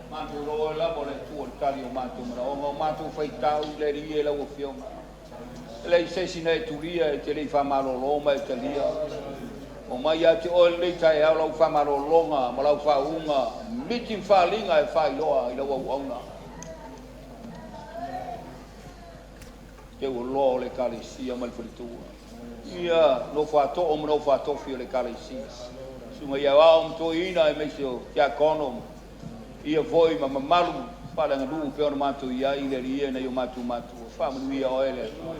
Matou iloa oe lava o le Atua o le tali o matou manaoga, o matou faitau i le Alii e lau Afioga. E leai se isi na e tulia e te le i faamalolo ma e talia. O mai ia te oe lenei taeao lau faamalologa ma lau faauuga, miti ma faaliga e faailoa i lau auauna. Te ua loa o le Ekalesia ma le faletua. Ia nofo a too ma nofo a tofi o le Ekalesia. Susuga i aoao ma toeaina aemaise o tiakono. Ia foi ma mamalu faaleaganuu pei ona matou i ai i le Alii e nai o matou matua. Faamanuia oe le Atua.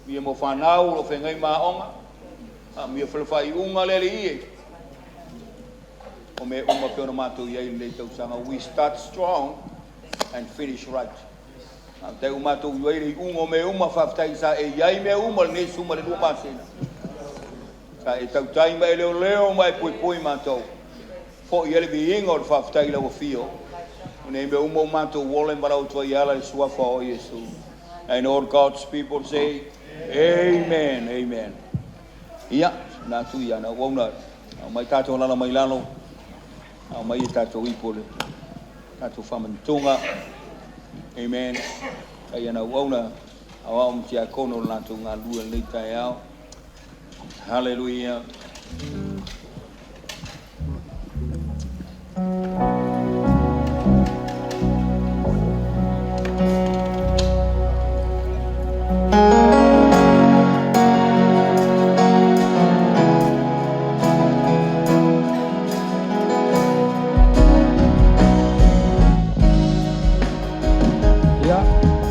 Ia mo fanau o lo o feagai ma aoga. Faamanuia foi le faaiuga le Alii e. O mea uma pei ona matou i ai i lenei tausaga. We start strong and finish right. Faafetai ua matou i ai le iuga o mea uma, faafetai sa e i ai mea uma lenei 12 masina. Sa e tautai ma e leoleo ma e puipui matou. Foi ai le viiga o le faafetai i lau afio. O nei mea uma o matou ola i malau atu ai ala i le suafa o Iesu. And all God's people say, Amen, Amen. Ia, na atu ia na uauna, au mai tātou lala mai lalo, au mai e tātou ipo le tātou whamanutunga. Amen. Kai ana uauna, au au mtia kono le lātou ngā lua lenei taeao. Hallelujah. Ia,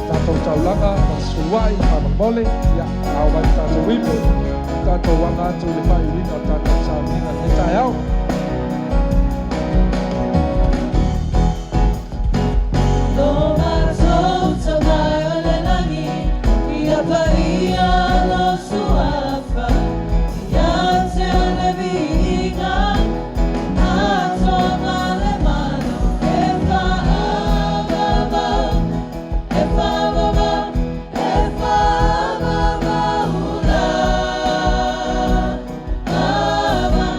tatou taulaga ma suluai faamolemole, ia, ao mai le tatou ipu, tatou aga atu i le faaiuina o tatou sauniga i lenei taeao. Lo matou Tama o le lagi, ia paia lou suafa, ia te oe le viiga, atoa ma le malo, e faavavau, e faavavau, e faavavau la. Ava.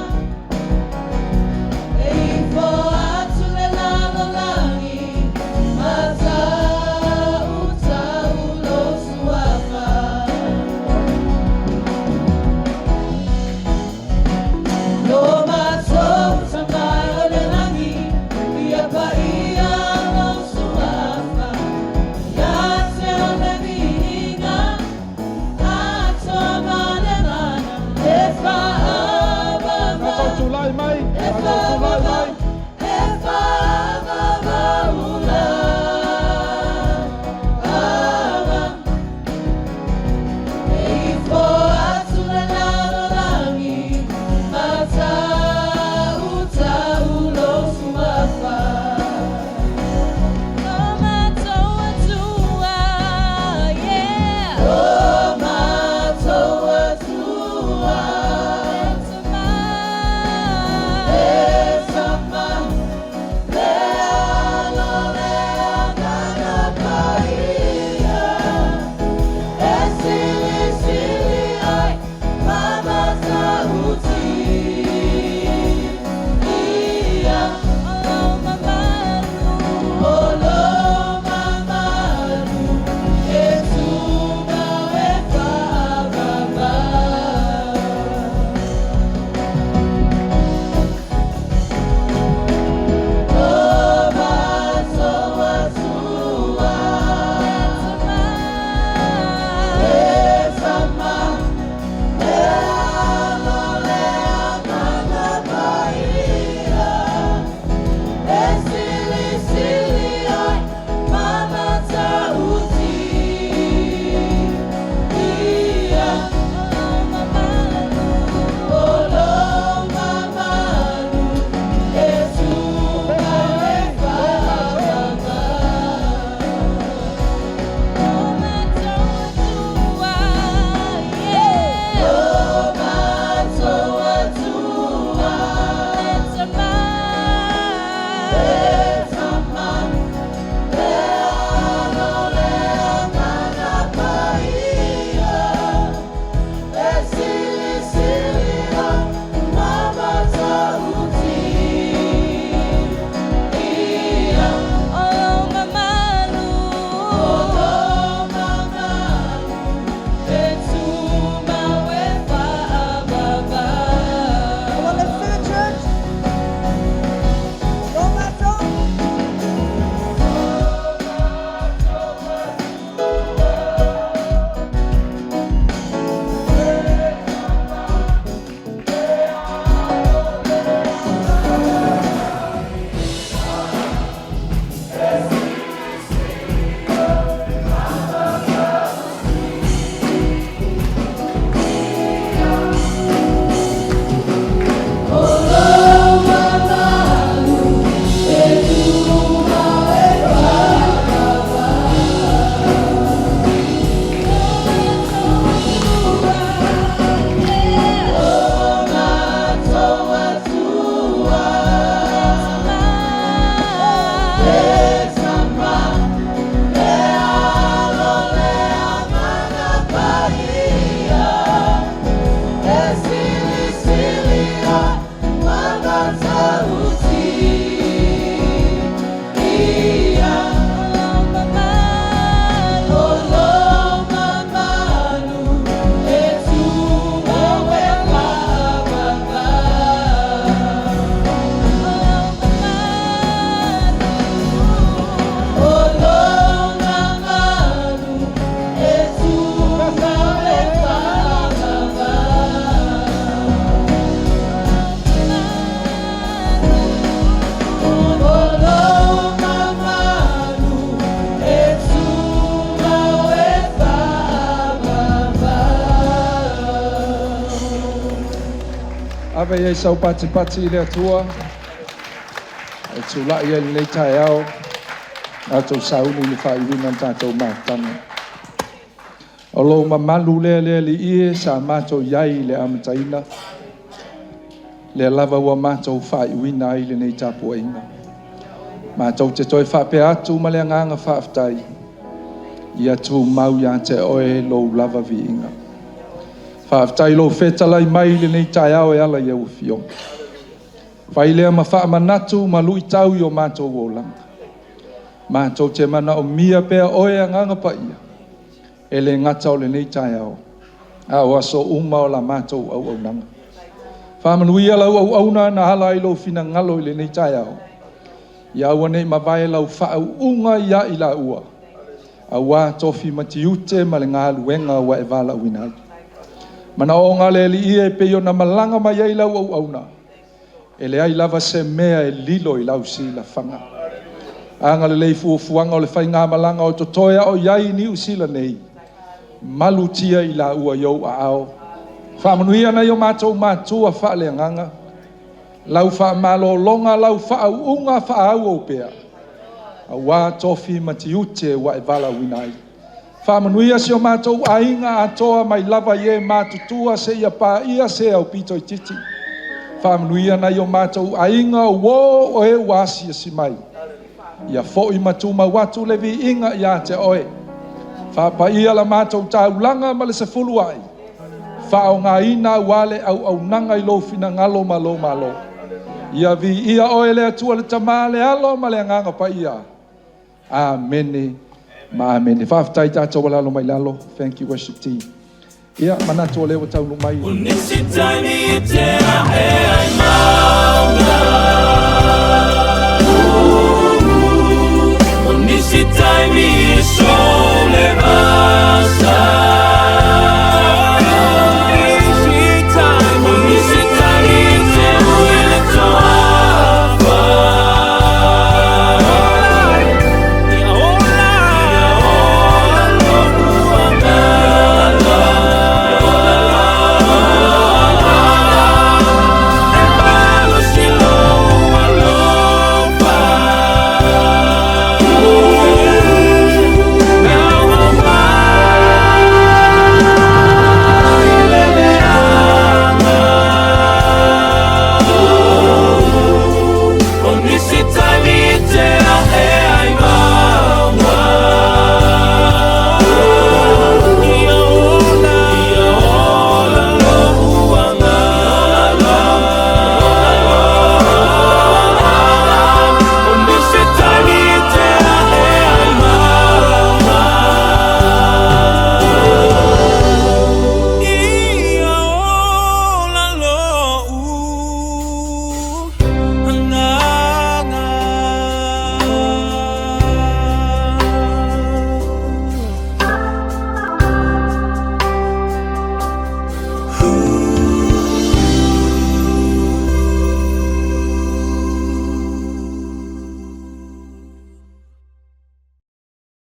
Ave i ai sau patipati i le Atua e tulai ai i lenei taeao tatou sauni i le faaiuina o le tatou mafutaga. O lou mamalu lea le Alii e sa matou i ai i le amataina, lea lava ua matou faaiuina ai lenei tapuaiga. Matou te toe faapea atu ma le agaga faafetai, ia tumau ia te oe lou lava viiga. Faafetai i lou fetalai mai i lenei taeao e ala i au afioga. Fai lea ma faamanatu ma luitau i o matou olaga. Matou te manaomia pea oe Agaga Paia, e le gata o lenei taeao, a o aso uma o la matou auaunaga. Faamanuia lau auauna na ala ai lou finagalo i lenei taeao. Ia aua ne i mavae lau faauuga ia i laua, aua tofi ma tiute ma le galuega ua e valaauina ai. Manaoga le Alii e pei ona malaga mai ai lau auauna, e leai lava se mea e lilo i lau silafaga. Agalelei fuafuaga o le faigamalaga o totoe a o i ai i Niu Sila nei, malutia i laua i ou aao. Faamanuia nai o matou matua faaleagaga, lau faamalologa, lau faauuga faaauau pea, aua tofi ma tiute ua e valaauina ai. Faamanuia si o matou aiga atoa mai lava i e matutua seia paia se aupito itiiti. Faamanuia nai o matou aiga o uo o e ua asiasi mai. Ia foi ma tumau atu le viiga ia te oe. Faapaia la matou taulaga ma le sefuluai, faaaogaina aua le auaunaga i lou finagalo ma lou Malo. Ia viia oe le Atua le Tama, le Alo ma le Agaga Paia. Amene ma amene. Faafetai tatou alalo mai lalo. Thank you worship team. Ia manatu o lea ua taunuu mai. O nisi taimi e te ae ai mauga O nisi taimi e